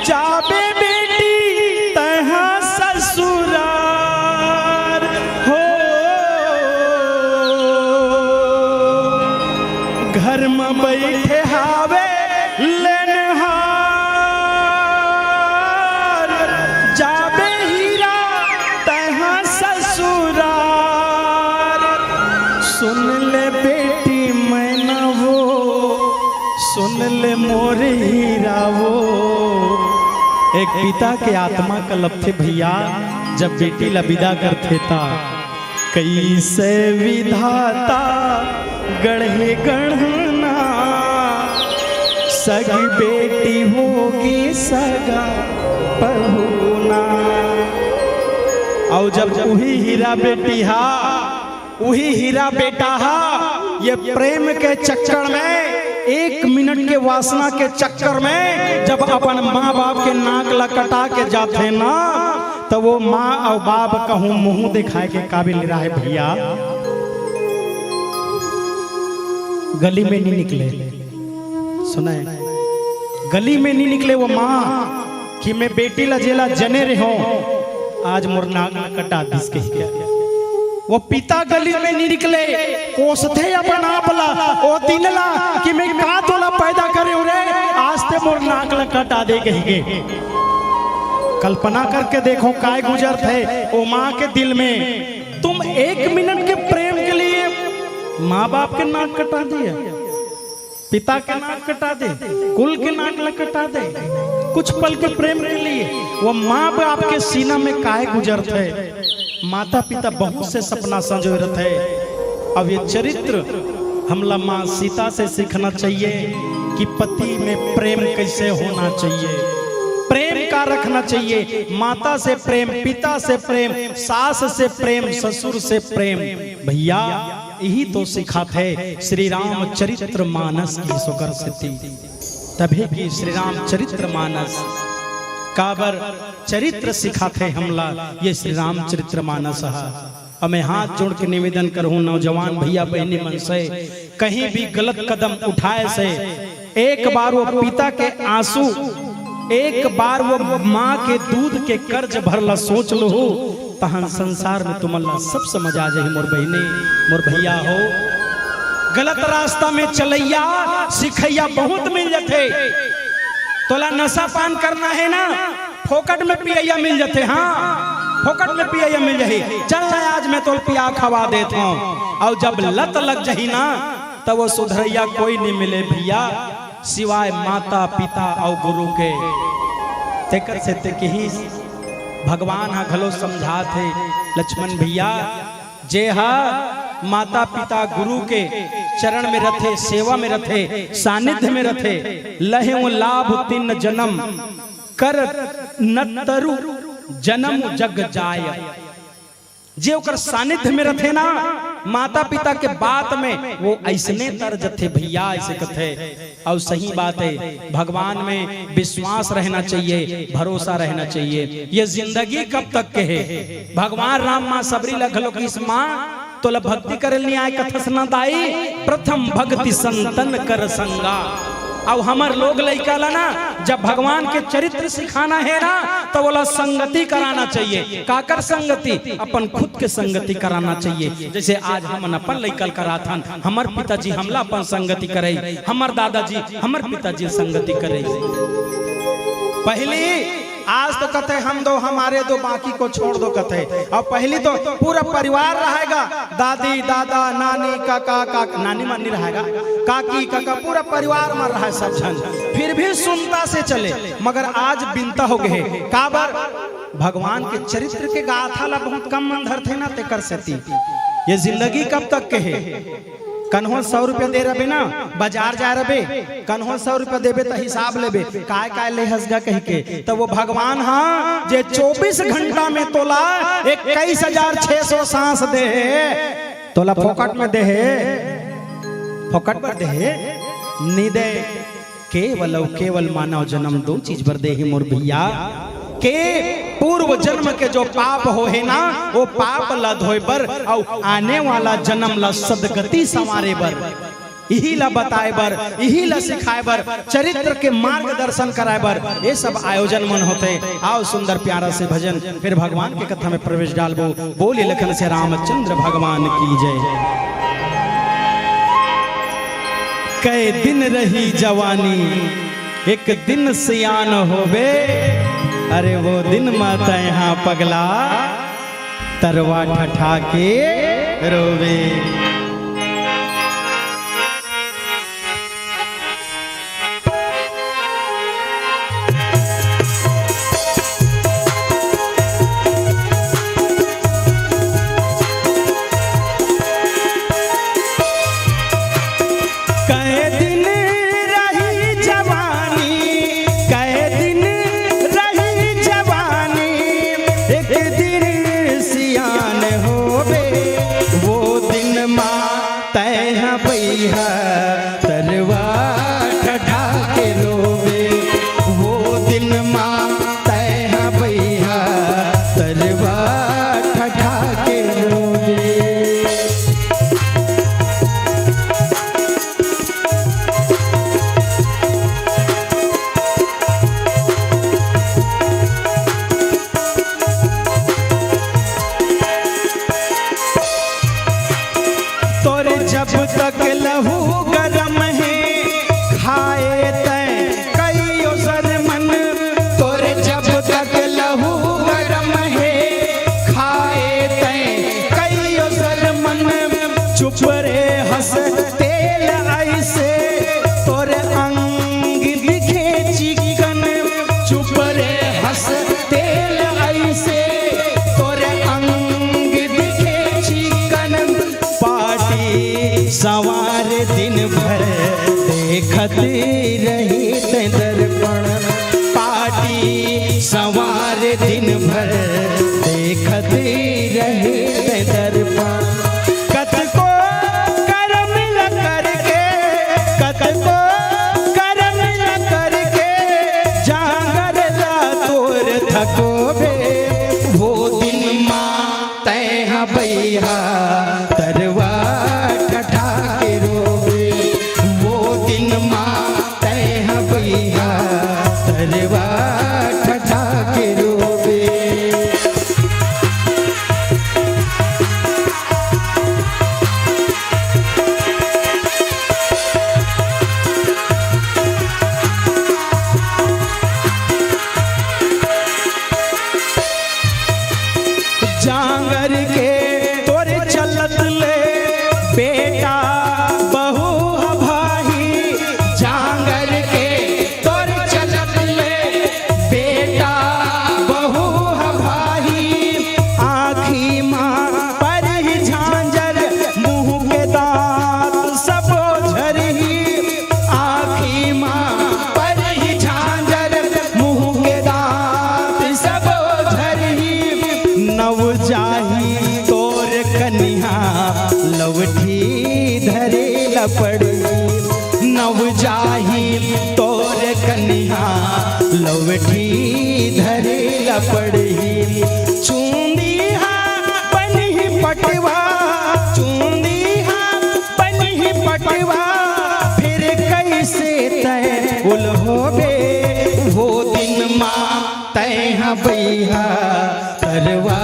जाबे बेटी तैहा ससुरार हो। घर म बइठे हावे लेनहार, जाबे हीरा तैहा ससुरार। सुन ले बेटी मैना वो, सुन ले मोर हीरा वो, एक पिता के आत्मा कलपथे भैया, जब बेटी ला विदा करथे ता। कैसे विधाता गढ़े गढ़ना, सगी बेटी होगी सगा पहुना। अउ जब उही हीरा बेटी हा, उही हीरा बेटा हा, ये प्रेम के चक्कर में, एक मिनट के वासना के चक्कर में जब अपन माँ बाप के नाक ला कटा के जाथे ना, त वो माँ अउ बाप कहूँ मुँह दिखाए के काबिल रहे भैया। गली में नहीं निकले, सुनाए, गली में नहीं निकले वो माँ कि मैं बेटी ला जेला जने रहो, आज मोर नाक ला कटा दिस कहिके। वो पिता गली में नहीं निकले, कोसथे अपन आप ला, ओ दिन ला कि मैं का तोला पैदा करे हूँ रे, आज ते मोर नाक ला कटा दे कहिके। कल्पना करके देखो काय गुजरथे ओ माँ के दिल में। तुम एक मिनट के प्रेम के लिए माँ बाप के नाक कटा दिए, पिता के नाक कटा दे, कुल के नाक ला कटा दे, कुछ पल के प्रेम के लिए वो माँ बाप के सीना में काय गुजरथे। माता पिता बहुत से सपना संजोए रथे। अब ये चरित्र हमला माँ सीता से सीखना चाहिए कि पति में प्रेम कैसे होना चाहिए, प्रेम का रखना चाहिए, माता से प्रेम, पिता से प्रेम, सास से प्रेम, ससुर से प्रेम। भैया, यही तो सिखाथे श्री रामचरित्र मानस के सुकर सेती। तभे कि श्री रामचरित्र मानस काबर चरित्र सिखाथे हमला, ये श्री रामचरित्र मानस ह। अब मैं हाथ जोड़ के निवेदन करहूँ नौजवान भैया बहिनी मन से, कहीं भी गलत कदम उठाए से एक बार वो पिता के आंसू, एक बार वो माँ के दूध के कर्ज भर ला सोच लहू, तहन संसार में तुमन ला सब समझ आ जाही मोर बहिनी, मोर भैया हो। गलत रास्ता में चलैया सिखैया बहुत मिल जथे। तोला नशा पान करना हे ना, फोकट में पियैया मिल जथे। हाँ, फोकट में पियैया मिल जाही। चल ना, आज मैं तोल पिया खवा देत हूँ। अउ जब लत लग जाही ना, त वो सुधरैया कोई नहीं मिले भैया, सिवाय माता पिता अउ गुरु के। तेकर सेती कहिस, भगवान ह घलो समझात हे, लक्ष्मण भैया, जे ह माता पिता गुरु के चरण में रथे, सेवा में रथे, सानिध्य में रथे, लहेउ लाभ तिन जनम, कर नतरु जनम जग जाय। जे ओकर सानिध्य में रथे ना, माता पिता के बात में, वो अइसने तर जथे भैया, अइसे कथे। अउ सही बात हे, भगवान में विश्वास रहना चाहिए, भरोसा रहना चाहिए। ये जिंदगी कब तक के हे? भगवान राम माँ सबरी ला घलो कहिस, माँ, तोला भक्ति करे ल नहीं आय कथस ना दाई, प्रथम भक्ति संतन कर संगा। अउ हमर लोग लइका ला ना, जब भगवान के चरित्र सिखाना हे ना, त ओला संगति कराना चाहिए। काकर संगति? अपन खुद के संगति कराना चाहिए। जैसे आज हमन अपन लइका ल कराथन, हमर पिताजी हमला अपन संगति करई, हमर दादाजी हमर पिताजी संगति करई। पहली, आज तो कथे हम दो हमारे दो, बाकी को छोड़ दो कथे। अब पहली तो पूरा परिवार रहेगा, दादी, दादा, नानी, काका, काका, नानी मानी रहेगा, काकी, काका, पूरा परिवार मन रहे सब झन, फिर भी सुनता से चले। मगर आज बिनता हो गए, काबर? भगवान के चरित्र के गाथा ला बहुत कम मन धरथे ना, तेकर सेती। ये जिंदगी कब तक के हे? कन्हो सौ रुपया दे रबे ना, बाजार जाय रबे, कन्हो सौ रुपया देबे त हिसाब लेबे, काय काय ले हस गा कहिके। त वो भगवान हा जे चौबीस घंटा में तोला इक्कीस हजार छह सौ सांस दे हे, तोला फोकट में दे हे, फोकट बर दे हे, नी दे। केवल अउ केवल मानव जन्म दो चीज बर दे हे मोर भैया, के पूर्व जन्म के जो पाप हो हे ना, वो पाप ला धोए बर अउ आने वाला जन्म ला सदगति संवारे बर, इही ला बताए बर, इही ला सिखाए बर, चरित्र के मार्गदर्शन कराए बर ये सब आयोजन मन होथे। आओ सुंदर प्यारा से भजन, फिर भगवान के कथा में प्रवेश डालबो। बोले लखन से रामचंद्र भगवान की जय। कै दिन रही जवानी, एक दिन सियान होबे। अरे वो दिन म तैं हा पगला, तरवा ठठा के रोबे। देखत रहिते दर्पण, पाटी संवार दिन भर देखत रहिते दर्पण। कतको करम ल करके, कतको करम ल करके, जांगर ला तोर थकोबे। वो दिन मा तैं ह बइहा तरवा ठठा के रोबे, वो दिन मा तैं ह बइहा तरवा ठठा के रोबे। जांगर के तोर चलत ले बेटा बहू ह भाही, जांगर के तोर चलत ले बेटा बहू ह भाही। आँखी मा परही झांझर, मुँह के दाँत सबो झरही। आँखी मा परही झांझर, मुँह के दाँत सबो झरही। नव जाही तोर कनिहा, लवठी धरे ल पड़ही। नव जाही तोर कनिहा, लवठी धरे ल पड़ही। चूंदी हा बनही पटवा, चूंदी हा बनही पटवा, फिर कैसे तैं ओल्होबे? वो दिन मा तैं ह बइहा तरवा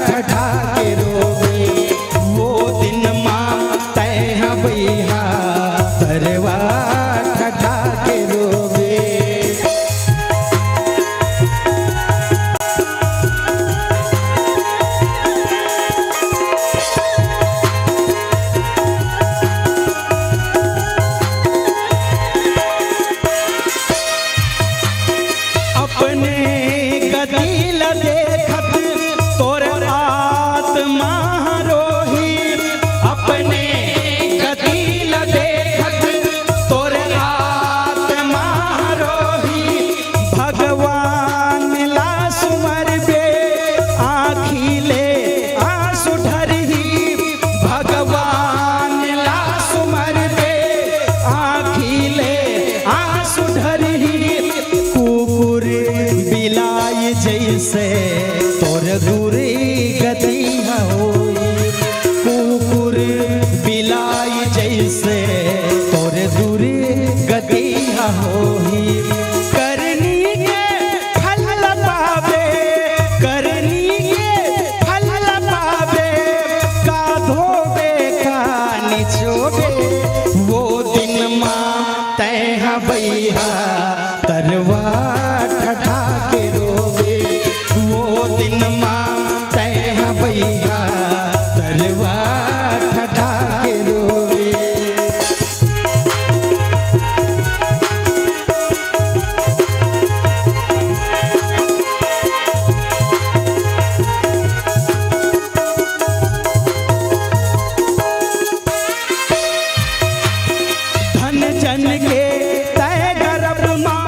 ठठा के रोबे, वो दिन मा तैं ह बइहा तरवा ठठा के रोबे। अपने गति ल देखत तोर आत्मा रोही, अपने गति ल देखत तोर आत्मा रोही। भगवान ला सुमरबे, आँखी ले आँसू ढरही। भगवान ला सुमरबे, आँखी ले आँसू ढरही। कुकुर बिलाई जैसे तोर दुर्गति ह होई। कुकुर बिलाई जैसे तोर दुर्गति ह होई। करनी के फल पाबे, करनी के फल पाबे, का धोबे का निचोबे। वो दिन मा तैं ह बइहा तरवा ठठा के रोबे, वो दिन मा तैं ह बइहा तरवा ठठा के रोबे। धन जन के तैं गरब मा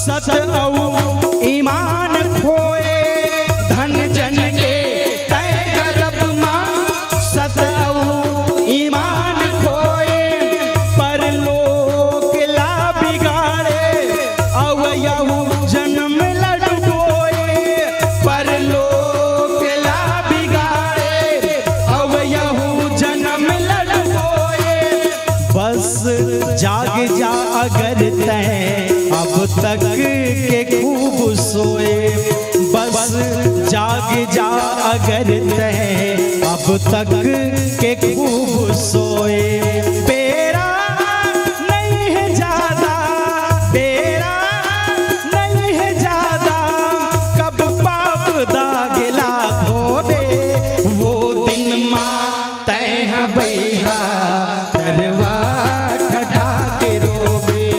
सत अउ ईमान खोए। धन जन के तैं गरब मा सत अउ ईमान खोए। परलोक ला बिगाड़े अउ यहू जनम ला डुबोए। परलोक ला बिगाड़े अउ यहू जनम ला डुबोए। बस जाग जा अगर तैं अब तक के खूब सोए। बस जाग जा अगर तैं अब तक के खूब सोए। बेरा नहीं है ज्यादा, बेरा नहीं है ज्यादा, कब पाप दाग ला धोबे। वो दिन मा तैं ह बइहा तरवा ठठा के रोबे।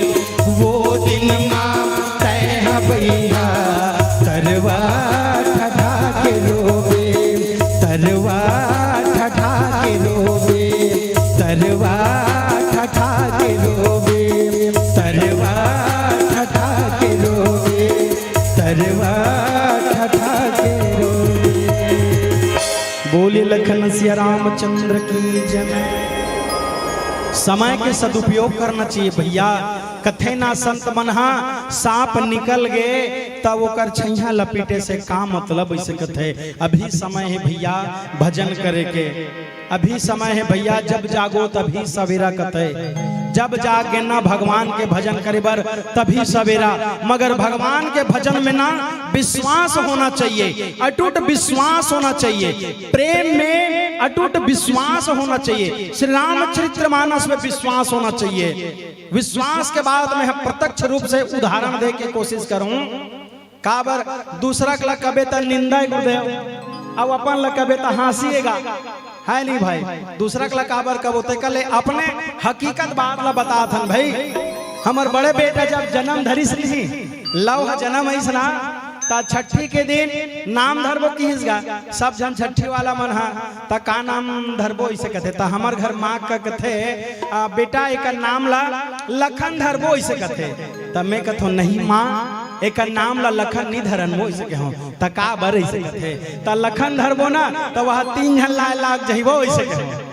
वो दिन मा तैं ह बइहा तरवा ठठा के रोबे, तरवा ठठा के रोबे। रामचंद्र की जय। समय के सदुपयोग करना चाहिए भैया। कथे ना संत मन हा, सांप निकल गे त ओकर छैया लपीटे से का मतलब, ऐसे कथे। अभी समय है भैया भजन करे के, अभी समय है भैया, जब जागो तभी सवेरा कथे। जब जागे ना भगवान के भजन करे बर, तभी सवेरा। मगर भगवान के भजन में ना विश्वास होना चाहिए, अटूट विश्वास होना चाहिए, प्रेम में अटूट विश्वास होना चाहिए, श्री रामचरित्र मानस में विश्वास होना चाहिए। विश्वास के बाद मैं प्रत्यक्ष रूप से उदाहरण दे के कोशिश करूं। काबर दूसरा के ला कबे त निंदा है गुरुदेव, अब अपन ला कबे त हांसी एगा, है नहीं भाई? दूसरा के ला काबर कबो ते कले अपने हकीकत बात ला बतात हन भाई। हमर बड़े बेटा जब जन्म धरिस रही, लव ह जन्म आइस ना, त छठी के दिन नाम धरबो किहिस गा। सब झन छठी वाला मन हा, त का नाम धरबो इसे कथे, त हमर घर माँ का कथे, "आ, बेटा एकर नाम ला लखन धरबो इसे कथे।" त मैं कथो, "नहीं माँ, एकर नाम ला लखन नी धरन वो," इसे कहो। "त का बर इसे कथे?" "त लखन धरबो ना, त वह तीन झन लाए लाग जहिबो," इसे कहो।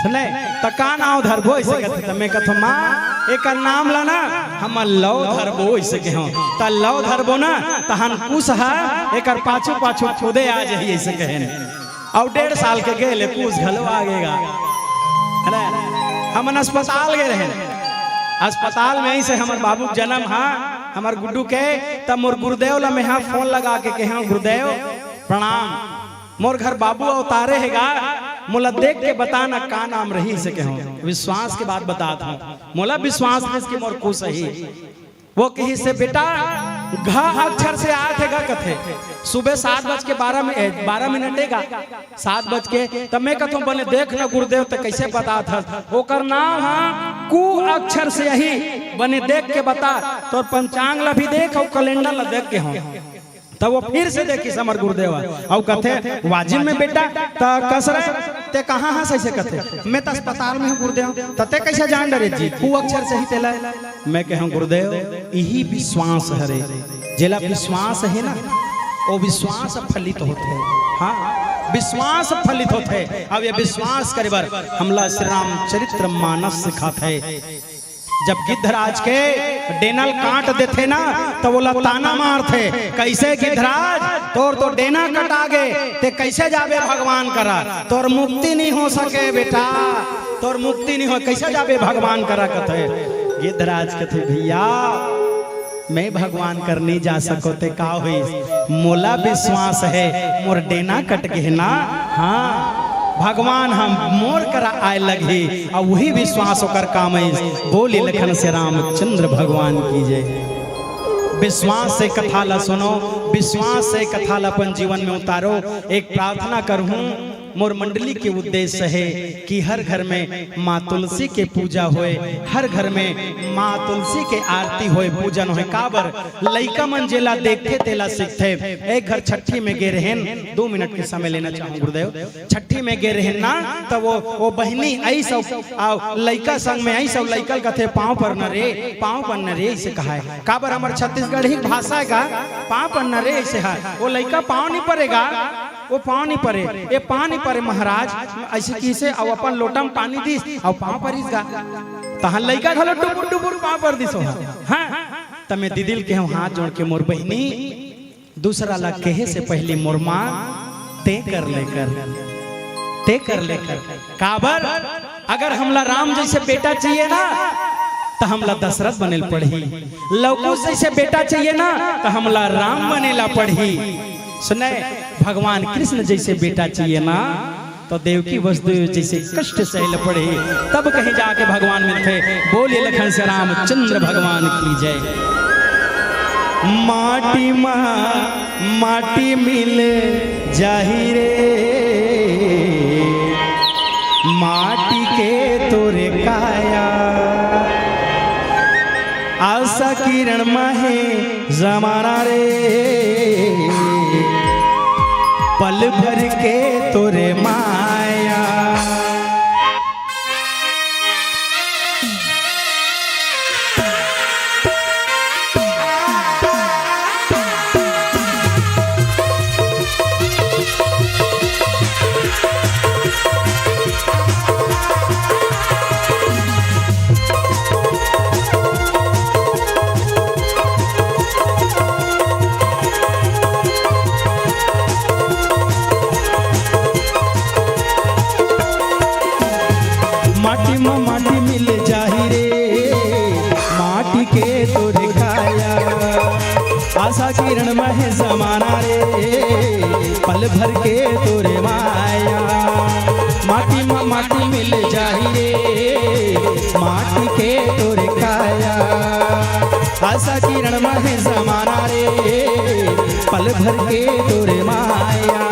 सुने, "त का नाम धरबो इसे कथे?" त मैं कथो, "माँ, एकर नाम ला ना हम लव धरबो इसे कहो।" "त लव धरबो ना, तहन कुश हा एकर पाछू पाछू खुदे आ जही," इसे कहेन। अउ डेढ़ साल के गेले, कुश घलो आ गेगा। अरे, हमन अस्पताल गे रहेन, अस्पताल में ही से हमर बाबू के जन्म हा, हमर गुड्डू के, तब मोर गुरुदेव ला मैं हा फोन लगा के कहे, "गुरुदेव प्रणाम, मोर घर बाबू अवतारे हेगा, मोला देख के बता ना का नाम रही," से कहो। विश्वास के बात बतात हूँ, मोला विश्वास रहिस कि मोर कुश ही। वो कहिस से, "बेटा, घ अक्षर से आथे गा," कथे। सुबह सात बज के बारह में, ए, बारह मिनट एगा, सात बज के। त मैं कथों, "बने देख न गुरुदेव, त कैसे बतात हस?" "ओकर नाम हा कु अक्षर से ही, बने देख के बता, तोर पंचांग ला भी देख अउ कैलेंडर ला देख के हो।" त वो फिर से देखिस हमर गुरुदेव, अउ कथे, "वाजिब में बेटा, त कस रहे, ते कहाँ हस?" ऐसे कथे, "मैं त अस्पताल में हूँ गुरुदेव।" "त ते कैसे जान डरे जी, कु अक्षर से ही तेला?" मैं कहूँ, "गुरुदेव, यही विश्वास हरे, जेला विश्वास है ना, वो विश्वास फलित होथे।" हाँ, विश्वास फलित होथे। अब ये विश्वास करे बर हमला श्री रामचरित्र मानस सिखाथे। जब गिद्धराज के डेना ल काट देथे ना, त ओला ताना मारथे, "कैसे गिद्धराज, तोर तो डेना कटा गे, ते कैसे जाबे भगवान करा? तोर मुक्ति नहीं हो सके बेटा, तोर मुक्ति नहीं हो, कैसे जाबे भगवान करा?" कथे। गिद्धराज कथे, "भैया, मैं भगवान कर नहीं जा सको, ते का होइस? मोला विश्वास है, मोर डेना कट गे ना।" हाँ, भगवान हम मोर करा आए लगही, अउ वही विश्वास ओकर काम आइस। बोली लखन से रामचंद्र भगवान की जय। विश्वास से कथा ला सुनो, विश्वास से कथा ला अपन जीवन में उतारो। एक प्रार्थना करहूँ, मोर मंडली के उद्देश्य है कि हर घर में माँ तुलसी के पूजा होए, हर घर में माँ तुलसी के आरती होए, पूजन होए। काबर? लइका मन जेला देखथे, तेला सीखथे। एक घर छठी में गे रहेन, दो मिनट के समय लेना चाहूँ गुरुदेव। छठी में गे रहेन ना, त वो, वो बहिनी आइस अउ, अउ लइका संग में आइस अउ लइका ल कथे, "पाँव पर न रे, पाँव पर न रे," इसे कहाय। काबर? हमर छत्तीसगढ़ी भाषा का पाँव पर न रे इसे है। वो लइका पाँव नहीं परेगा, वो पाँव नहीं परे, ये पाँव नहीं परे महाराज, ऐसे किसे, अउ अपन लोटा में पानी दिस, अउ पाँव परिस गा। तहाँ लइका घलो टुपुर टुपुर पाँव पर दिस हो। हाँ, त मैं दीदी ल कहेंव हाथ जोड़ के, मोर बहिनी, दूसरा ला कहे से पहली मोर माँ, ते कर ले कर, ते कर ले कर। काबर? अगर हमला राम जैसे बेटा चाहिए ना, त हमला दशरथ बने ल पड़ही। लव कुश जैसे बेटा चाहिए ना, त हमला राम बने ला पड़ही। सुने, भगवान कृष्ण जैसे बेटा चाहिए ना, त देवकी वसुदेव जैसे कष्ट सहे ल पड़ही, तब कहीं जाके भगवान मिलथे। बोलिए लखन से रामचंद्र भगवान की जय। माटी मा माटी मिल जाही रे, माटी के तोरे काया, आशा किरण माहे जमाना रे, पल भर के तोरे माया। पल भर के तोरे माया, माटी मा माटी मिल जाही रे, माटी के तोरे काया। आशा किरण मा हे जमाना रे, पल भर के तोरे माया।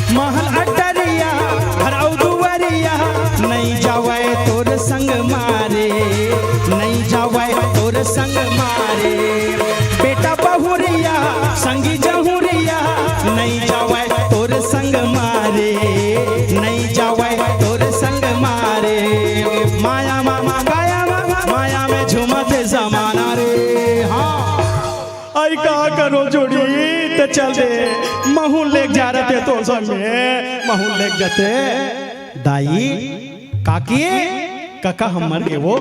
महल अटरिया, घर अउ दुआरिया, नइ जावय तोर संग मारे, नइ जावय तोर संग मारे। बेटा बहुरिया, संगी जहुरिया, नइ जावय तोर संग मारे, नइ जावय तोर संग मारे। माया मा, माया मा, माया में झूमत जमाना रे। हाँ। अई का करो जोड़ी, त चल दे, महूँ लेग जा रते तोर संग में, महूँ लेग जाते। दाई, काकी, कका हमर गे वो,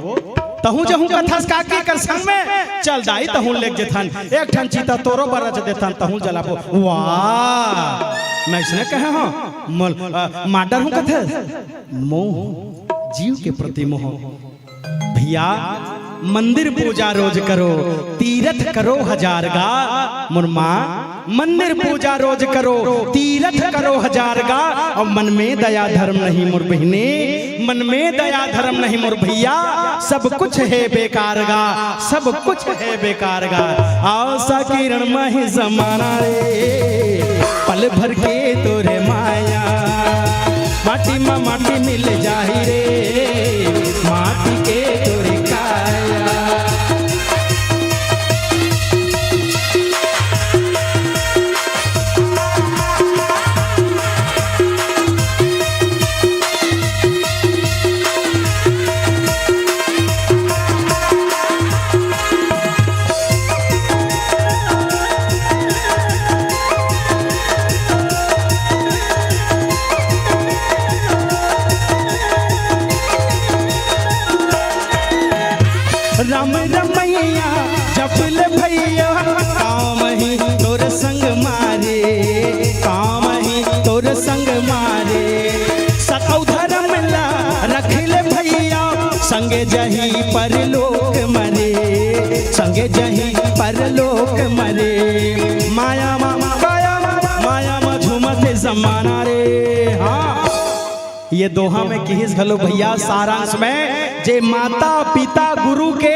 तहूँ जहूँ कथस काकी कर संग में, चल दाई, तहूँ लेग जेथन, एक ठन चिता तोरो बर रच देथन, तहूँ जलाबो। वाह, मैं इसने कहे हँव, मोल, अ, माडर हूँ कथस, मोह, जीव के प्रति मोह। भैया, मंदिर पूजा रोज करो, तीरथ करो हजार गा। मोर माँ, मंदिर पूजा रोज करो, तीरथ करो हजार गा। अउ मन में दया धर्म नहीं मोर बहिनी, मन में दया धर्म नहीं मोर भैया, सब कुछ हे बेकार गा, सब कुछ हे बेकार गा। आशा किरण मा हे जमाना रे, पल भर के तोरे माया। माटी मा माटी मिल जाही रे, माटी के तोरे काया। राम रमैया जप ले भैया, काम ही तोर संग मारे, काम ही तोर संग मारे। सत अउ धरम ला रख ले भैया, संगे जही परलोक मरे, संगे जही परलोक मरे। माया मा, माया मा, माया मा झूमत जमाना रे। हाँ। ये दोहा में किहिस घलो भैया, सारांश में, जे माता पिता गुरु के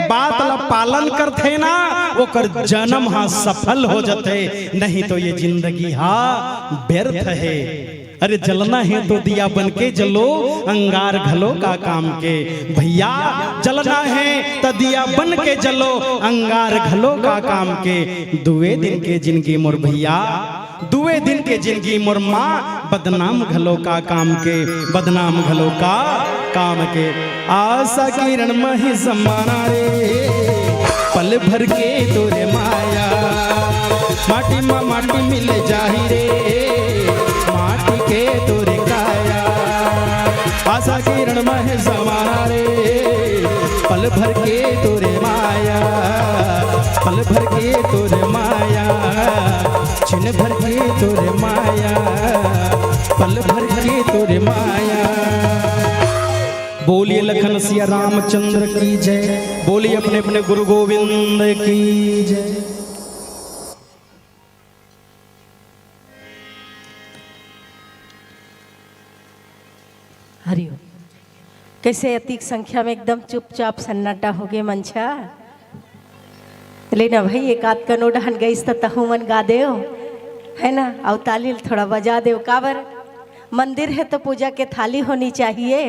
बात ला पालन करथे ना, ओकर जन्म हा सफल हो जथे, नहीं तो ये जिंदगी हा व्यर्थ हे। अरे जलना हे तो दिया बन के जलो, अंगार घलो का काम के। भैया जलना हे त दिया बन के जलो, अंगार घलो का काम के। दुए दिन के जिनगी मोर भैया, दुए दिन के जिनगी मोर माँ, बदनाम घलो का काम के, बदनाम घलो का काम के। आशा किरण मा हे जमाना रे, पल भर के तोरे माया। माटी मा माटी मिल जाही रे, माटी के तोरे काया। आशा किरण मा हे जमाना रे, पल भर के तोरे माया, पल भर के तोरे माया, छिन भर के तोरे माया, पल भर के तोरे माया। बोलिए लखन सिया रामचंद्र की जय, बोलिए अपने अपने गुरु गोविंद की जय। हरिओम। कइसे अतिक संख्या में एकदम चुपचाप सन्नाटा होगे मंच ह? ले ना भई, एक आध कनो डहन गइस त तहूँ मन गा देव, है ना? अउ ताली ल थोड़ा बजा देव। काबर? मंदिर है तो पूजा के थाली होनी चाहिए,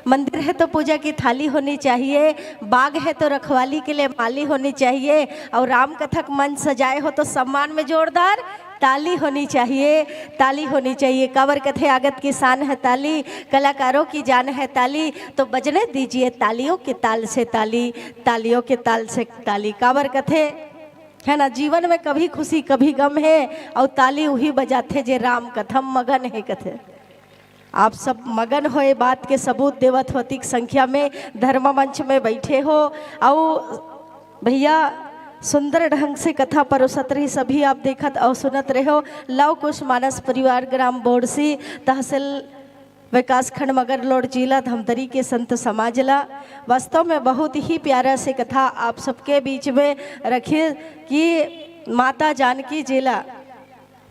मंदिर है तो पूजा की थाली होनी चाहिए, बाग है तो रखवाली के लिए माली होनी चाहिए, अउ राम कथा के मंच सजाए हो तो सम्मान में जोरदार ताली होनी चाहिए, ताली होनी चाहिए। काबर कथे आगत की शान है ताली, कलाकारों की जान है ताली, तो बजने दीजिए तालियों के ताल से ताली, तालियों के ताल से ताली। काबर कथे है ना, जीवन में कभी खुशी कभी गम है, और ताली उही बजाथे जे राम कथा म मगन है कथे। आप सब मगन हो, ये बात के सबूत देवत हो अतिक संख्या में धर्म मंच में बैठे हो। और भैया सुंदर ढंग से कथा परोसत रहिस, सभी आप देखत और सुनत रहे हो। लव कुश मानस परिवार ग्राम बोरसी, तहसील विकासखंड मगरलोड, जिला धमतरी के संत समाज ला वास्तव में बहुत ही प्यारा से कथा आप सबके बीच में रखे कि माता जानकी जी ला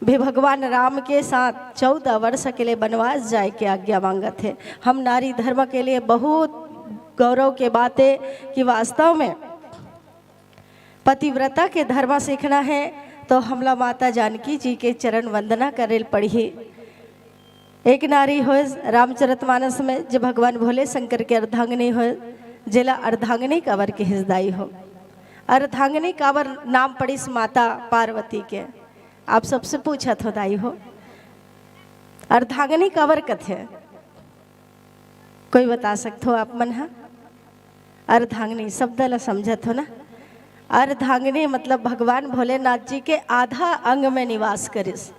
भी भगवान राम के साथ चौदह वर्ष के लिए वनवास जाए के आज्ञा मांगत हे। हम नारी धर्म के लिए बहुत गौरव के बात है कि वास्तव में पतिव्रता के धर्म सीखना है तो हमला माता जानकी जी के चरण वंदना करे ल पड़ही। एक नारी होय रामचरितमानस में, जो भगवान भोले शंकर के अर्धांगिनी होय, जेला अर्धांगिनी काबर किहिस दाई हो? अर्धांगिनी काबर नाम पड़िस माता पार्वती के? आप सबसे पूछत हो दाई हो, अर्धांगिनी काबर कथे? कोई बता सकत हो आप मन ह? अर्धांगिनी शब्द ला समझत हो ना? अर्धांगिनी मतलब भगवान भोलेनाथ जी के आधा अंग में निवास करिस।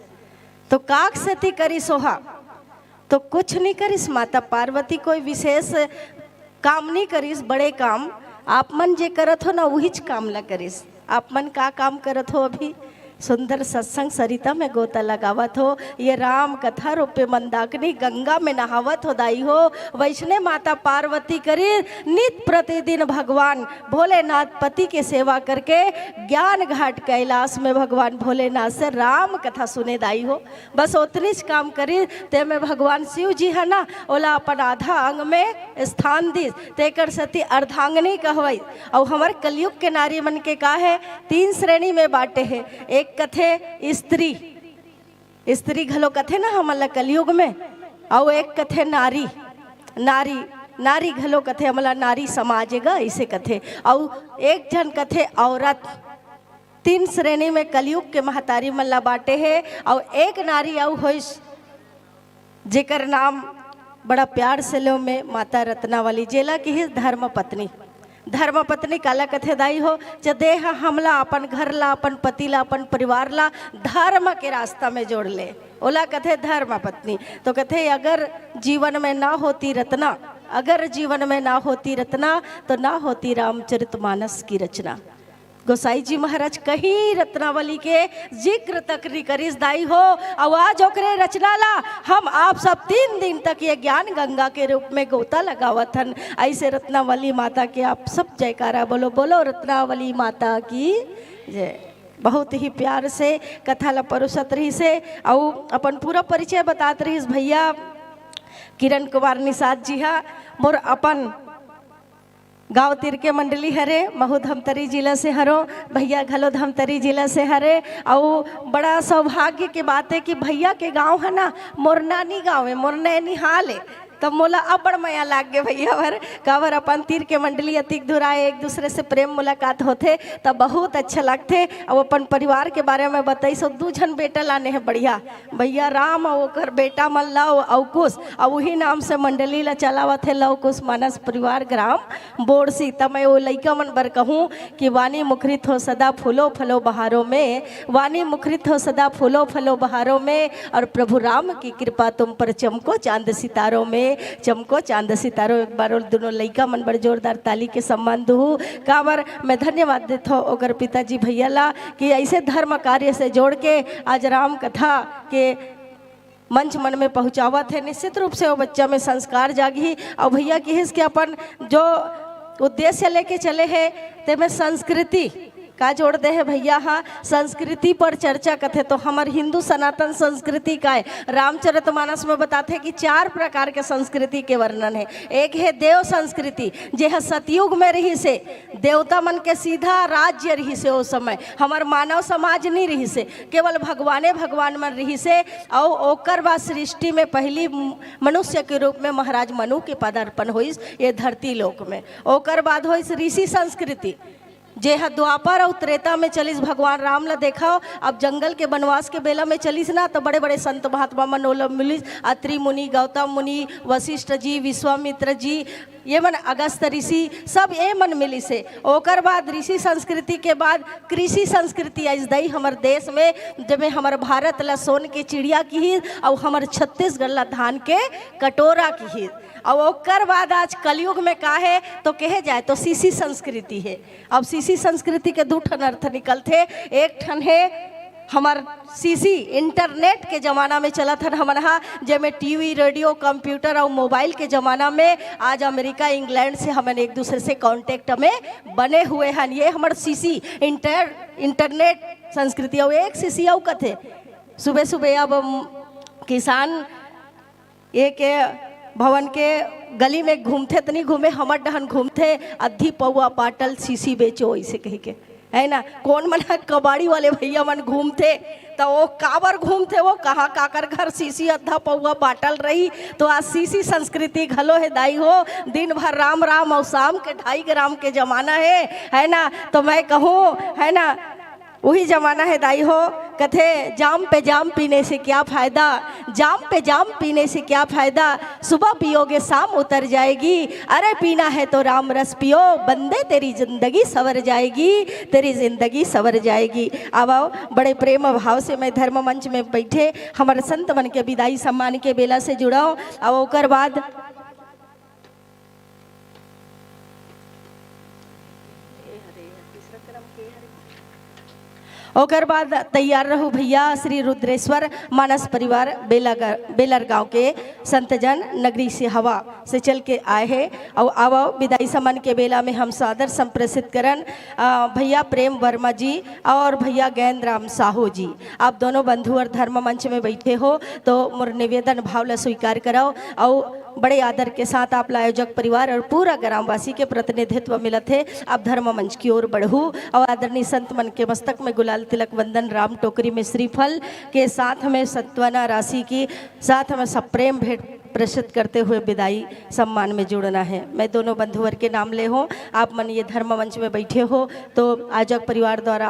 तो काक सेती करिस ओहा? तो कुछ नहीं करिस माता पार्वती, कोई विशेष काम नहीं करिस, बड़े काम। आप मन जे करत हो ना, उहीच काम ला करिस। आप मन का काम करत हो अभी? सुंदर सत्संग सरिता में गोता लगावत हो, ये राम कथा रूपे मंदाकिनी गंगा में नहावत हो दाई हो। वैसने माता पार्वती करी नित प्रतिदिन भगवान भोलेनाथ पति के सेवा करके ज्ञान घाट कैलाश में भगवान भोलेनाथ से राम कथा सुने दाई हो। बस ओतनीच काम करी, ते में भगवान शिव जी है ना, ओला अपन आधा अंग में स्थान दिस, तेकर सेती अर्धांगिनी कहवई। अउ हमर कलयुग के नारी मन के का है, तीन श्रेणी में बांटे हे। एक कथे स्त्री, स्त्री घलो कथे ना हमन ला कलयुग में, अउ एक कथे नारी, नारी, नारी घलो कथे हमन ला, नारी समाज गा, इसे कथे। अउ एक झन कथे औरत। तीन श्रेणी में कलयुग के महतारी मन ला बांटे हे। अउ एक नारी अउ होइस, जेकर नाम बड़ा प्यार से लेव में माता रत्नावली, जेला किहिस धर्म पत्नी। धर्म पत्नी काला कथे दाई हो? जदे ह हमला, अपन घर ला, अपन पति ला, अपन परिवार ला धर्म के रास्ता में जोड़ ले, ओला कथे धर्म पत्नी। तो कथे अगर जीवन में ना होती रत्ना, अगर जीवन में ना होती रत्ना, तो ना होती रामचरितमानस की रचना। गोसाई जी महाराज कहीं रत्नावली के जिक्र तक नी करिस दाई हो। अउ आज ओकरे रचना ला हम आप सब तीन दिन तक ये ज्ञान गंगा के रूप में गोता लगावत हन। ऐसे रत्नावली माता के आप सब जयकारा बोलो, बोलो रत्नावली माता की जय। बहुत ही प्यार से कथा ला परोसत रहिस हे, अउ अपन पूरा परिचय बतात रहिस भैया किरण कुमार निषाद जी हा। मोर अपन गांव तीर के मंडली हरे, महू धमतरी जिला से हरो, भैया घलो धमतरी जिला से हरे। अउ बड़ा सौभाग्य के बात है कि भैया के गांव है ना, मोर नानी गांव है, मोर नैनिहाल है। तब मोला अब्बड़ मया लाग गे भैया बर, काबर अपन तीर के मंडली अतिक दूर आए, एक दूसरे से प्रेम मुलाकात होथे, तब बहुत अच्छा लगथे। अउ अपन परिवार के बारे में बताइस, दू झन बेटा लाने हे बढ़िया, भैया राम अउ ओकर बेटा मन लव अउ कुश, अउ उही नाम से मंडली ला चलावत हे लव कुश मानस परिवार ग्राम बोरसी। त मैं वो लइका मन बर कहूँ कि वाणी मुखरित हो सदा फूलो फलो बहारों में, वाणी मुखरित हो सदा फूलो फलो बहारों में, और प्रभु राम की कृपा तुम पर चमको चांद सितारों में, चमको चांद सितारों। एक बार वो दोनों लइका मन बर जोरदार ताली के सम्मान दुहू। काबर मैं धन्यवाद देथो ओकर पिताजी भैया ला कि ऐसे धर्म कार्य से जोड़ के आज राम कथा के मंच मन में पहुँचावत हे। निश्चित रूप से वो बच्चा में संस्कार जागही। और भैया किहिस के अपन जो उद्देश्य लेके चले हे, तेमे संस्कृति का जोड़ दे हे भैया हा। संस्कृति पर चर्चा कथे तो हमर हिंदू सनातन संस्कृति का है। रामचरितमानस में बताथे कि चार प्रकार के संस्कृति के वर्णन है। एक है देव संस्कृति, जे ह सतयुग में रहिस हे, देवता मन के सीधा राज्य रहिस हे ओ समय। हमर मानव समाज नहीं रहिस हे, केवल भगवाने भगवान मन रहिस हे। अउ ओकर बाद सृष्टि में पहली म-, मनुष्य के रूप में महाराज मनु के पदार्पण होइस ये धरती लोक में। ओकर बाद होइस ऋषि संस्कृति, जे ह द्वापर अउ त्रेता में चलिस, भगवान राम ल देखव। अब जंगल के बनवास के बेला में चलिस ना, तो बड़े बड़े संत महात्मा मन ओला मिलिस, अत्रि मुनि, गौतम मुनि, वशिष्ठ जी, विश्वामित्र जी, ये मन अगस्त ऋषि, सब ये मन मिलिस हे। ओकर बाद ऋषि संस्कृति के बाद कृषि संस्कृति आइस दाई हमर देश में, जेमे हमर भारत ला सोन के चिड़िया किहिस अउ हमर छत्तीसगढ़ ला धान के कटोरा किहिस। अउ ओकर बाद आज कलयुग में का हे तो कहे जाए तो सीसी संस्कृति हे। अब सीसी संस्कृति के दू ठन अर्थ निकलथे। एक ठन हे हमर सीसी, इंटरनेट के जमाना में चलत हन हमन हा, जेमे टीवी, रेडियो, कंप्यूटर अउ मोबाइल के जमाना में आज अमेरिका, इंग्लैंड से हमन एक दूसरे से कॉन्टेक्ट में बने हुए हन। ये हमर सीसी इंटर इंटरनेट संस्कृति। अउ एक सीसी अउ कथे, सुबह सुबह अब, अम, किसान ये के भवन के गली में घूमथे त नहीं घूमे, हमर डहन घूमथे, अद्धी पौवा पाटल सीसी बेचो, ऐसे कह के, है ना। कोन मन ह, कबाड़ी वाले भैया मन घूमथे, त वो काबर घूमथे, वो कहाँ काकर घर सीसी अद्धा पौवा बाटल रही। तो आज सीसी संस्कृति घलो हे दाई हो, दिन भर राम राम अउ शाम के ढाई ग्राम के जमाना हे, है ना। तो मैं कहूँ, है ना, वही जमाना हे दाई हो, कथे, "जाम पे जाम पीने से क्या फायदा, जाम पे जाम पीने से क्या फायदा, सुबह पियोगे शाम उतर जाएगी, अरे पीना है तो राम रस पियो, बंदे तेरी जिंदगी सवर जाएगी, तेरी जिंदगी सवर जाएगी।" अब आओ, बड़े प्रेम भाव से मैं धर्म मंच में बैठे हमर संत मन के विदाई सम्मान के बेला से जुड़ाओ। अब ओकर बाद ओकर बाद तैयार रहू भैया, श्री रुद्रेश्वर मानस परिवार बेलागर-, बेलर गांव के संतजन नगरी से हवा से चल के आए हे। अउ अब विदाई सम्मान के बेला में हम सादर संप्रेषित करन, अ, भैया प्रेम वर्मा जी और भैया गैंद राम साहू जी। आप दोनों बंधु और धर्म मंच में बैठे हो तो मोर निवेदन भाव ला स्वीकार करव। अउ बड़े आदर के साथ आप ला आयोजक परिवार और पूरा ग्रामवासी के प्रतिनिधित्व मिलत हे। आप धर्म मंच की ओर बढ़ू और आदरणीय संत मन के मस्तक में गुलाल तिलक वंदन, राम टोकरी में श्रीफल के साथ में सत्वना राशि की साथ में सप्रेम भेंट प्रेषित करते हुए विदाई सम्मान में जुड़ना है। मैं दोनों बंधुवर के नाम ले हूँ, आप मन ये धर्म मंच में बैठे हो तो आयोजक परिवार द्वारा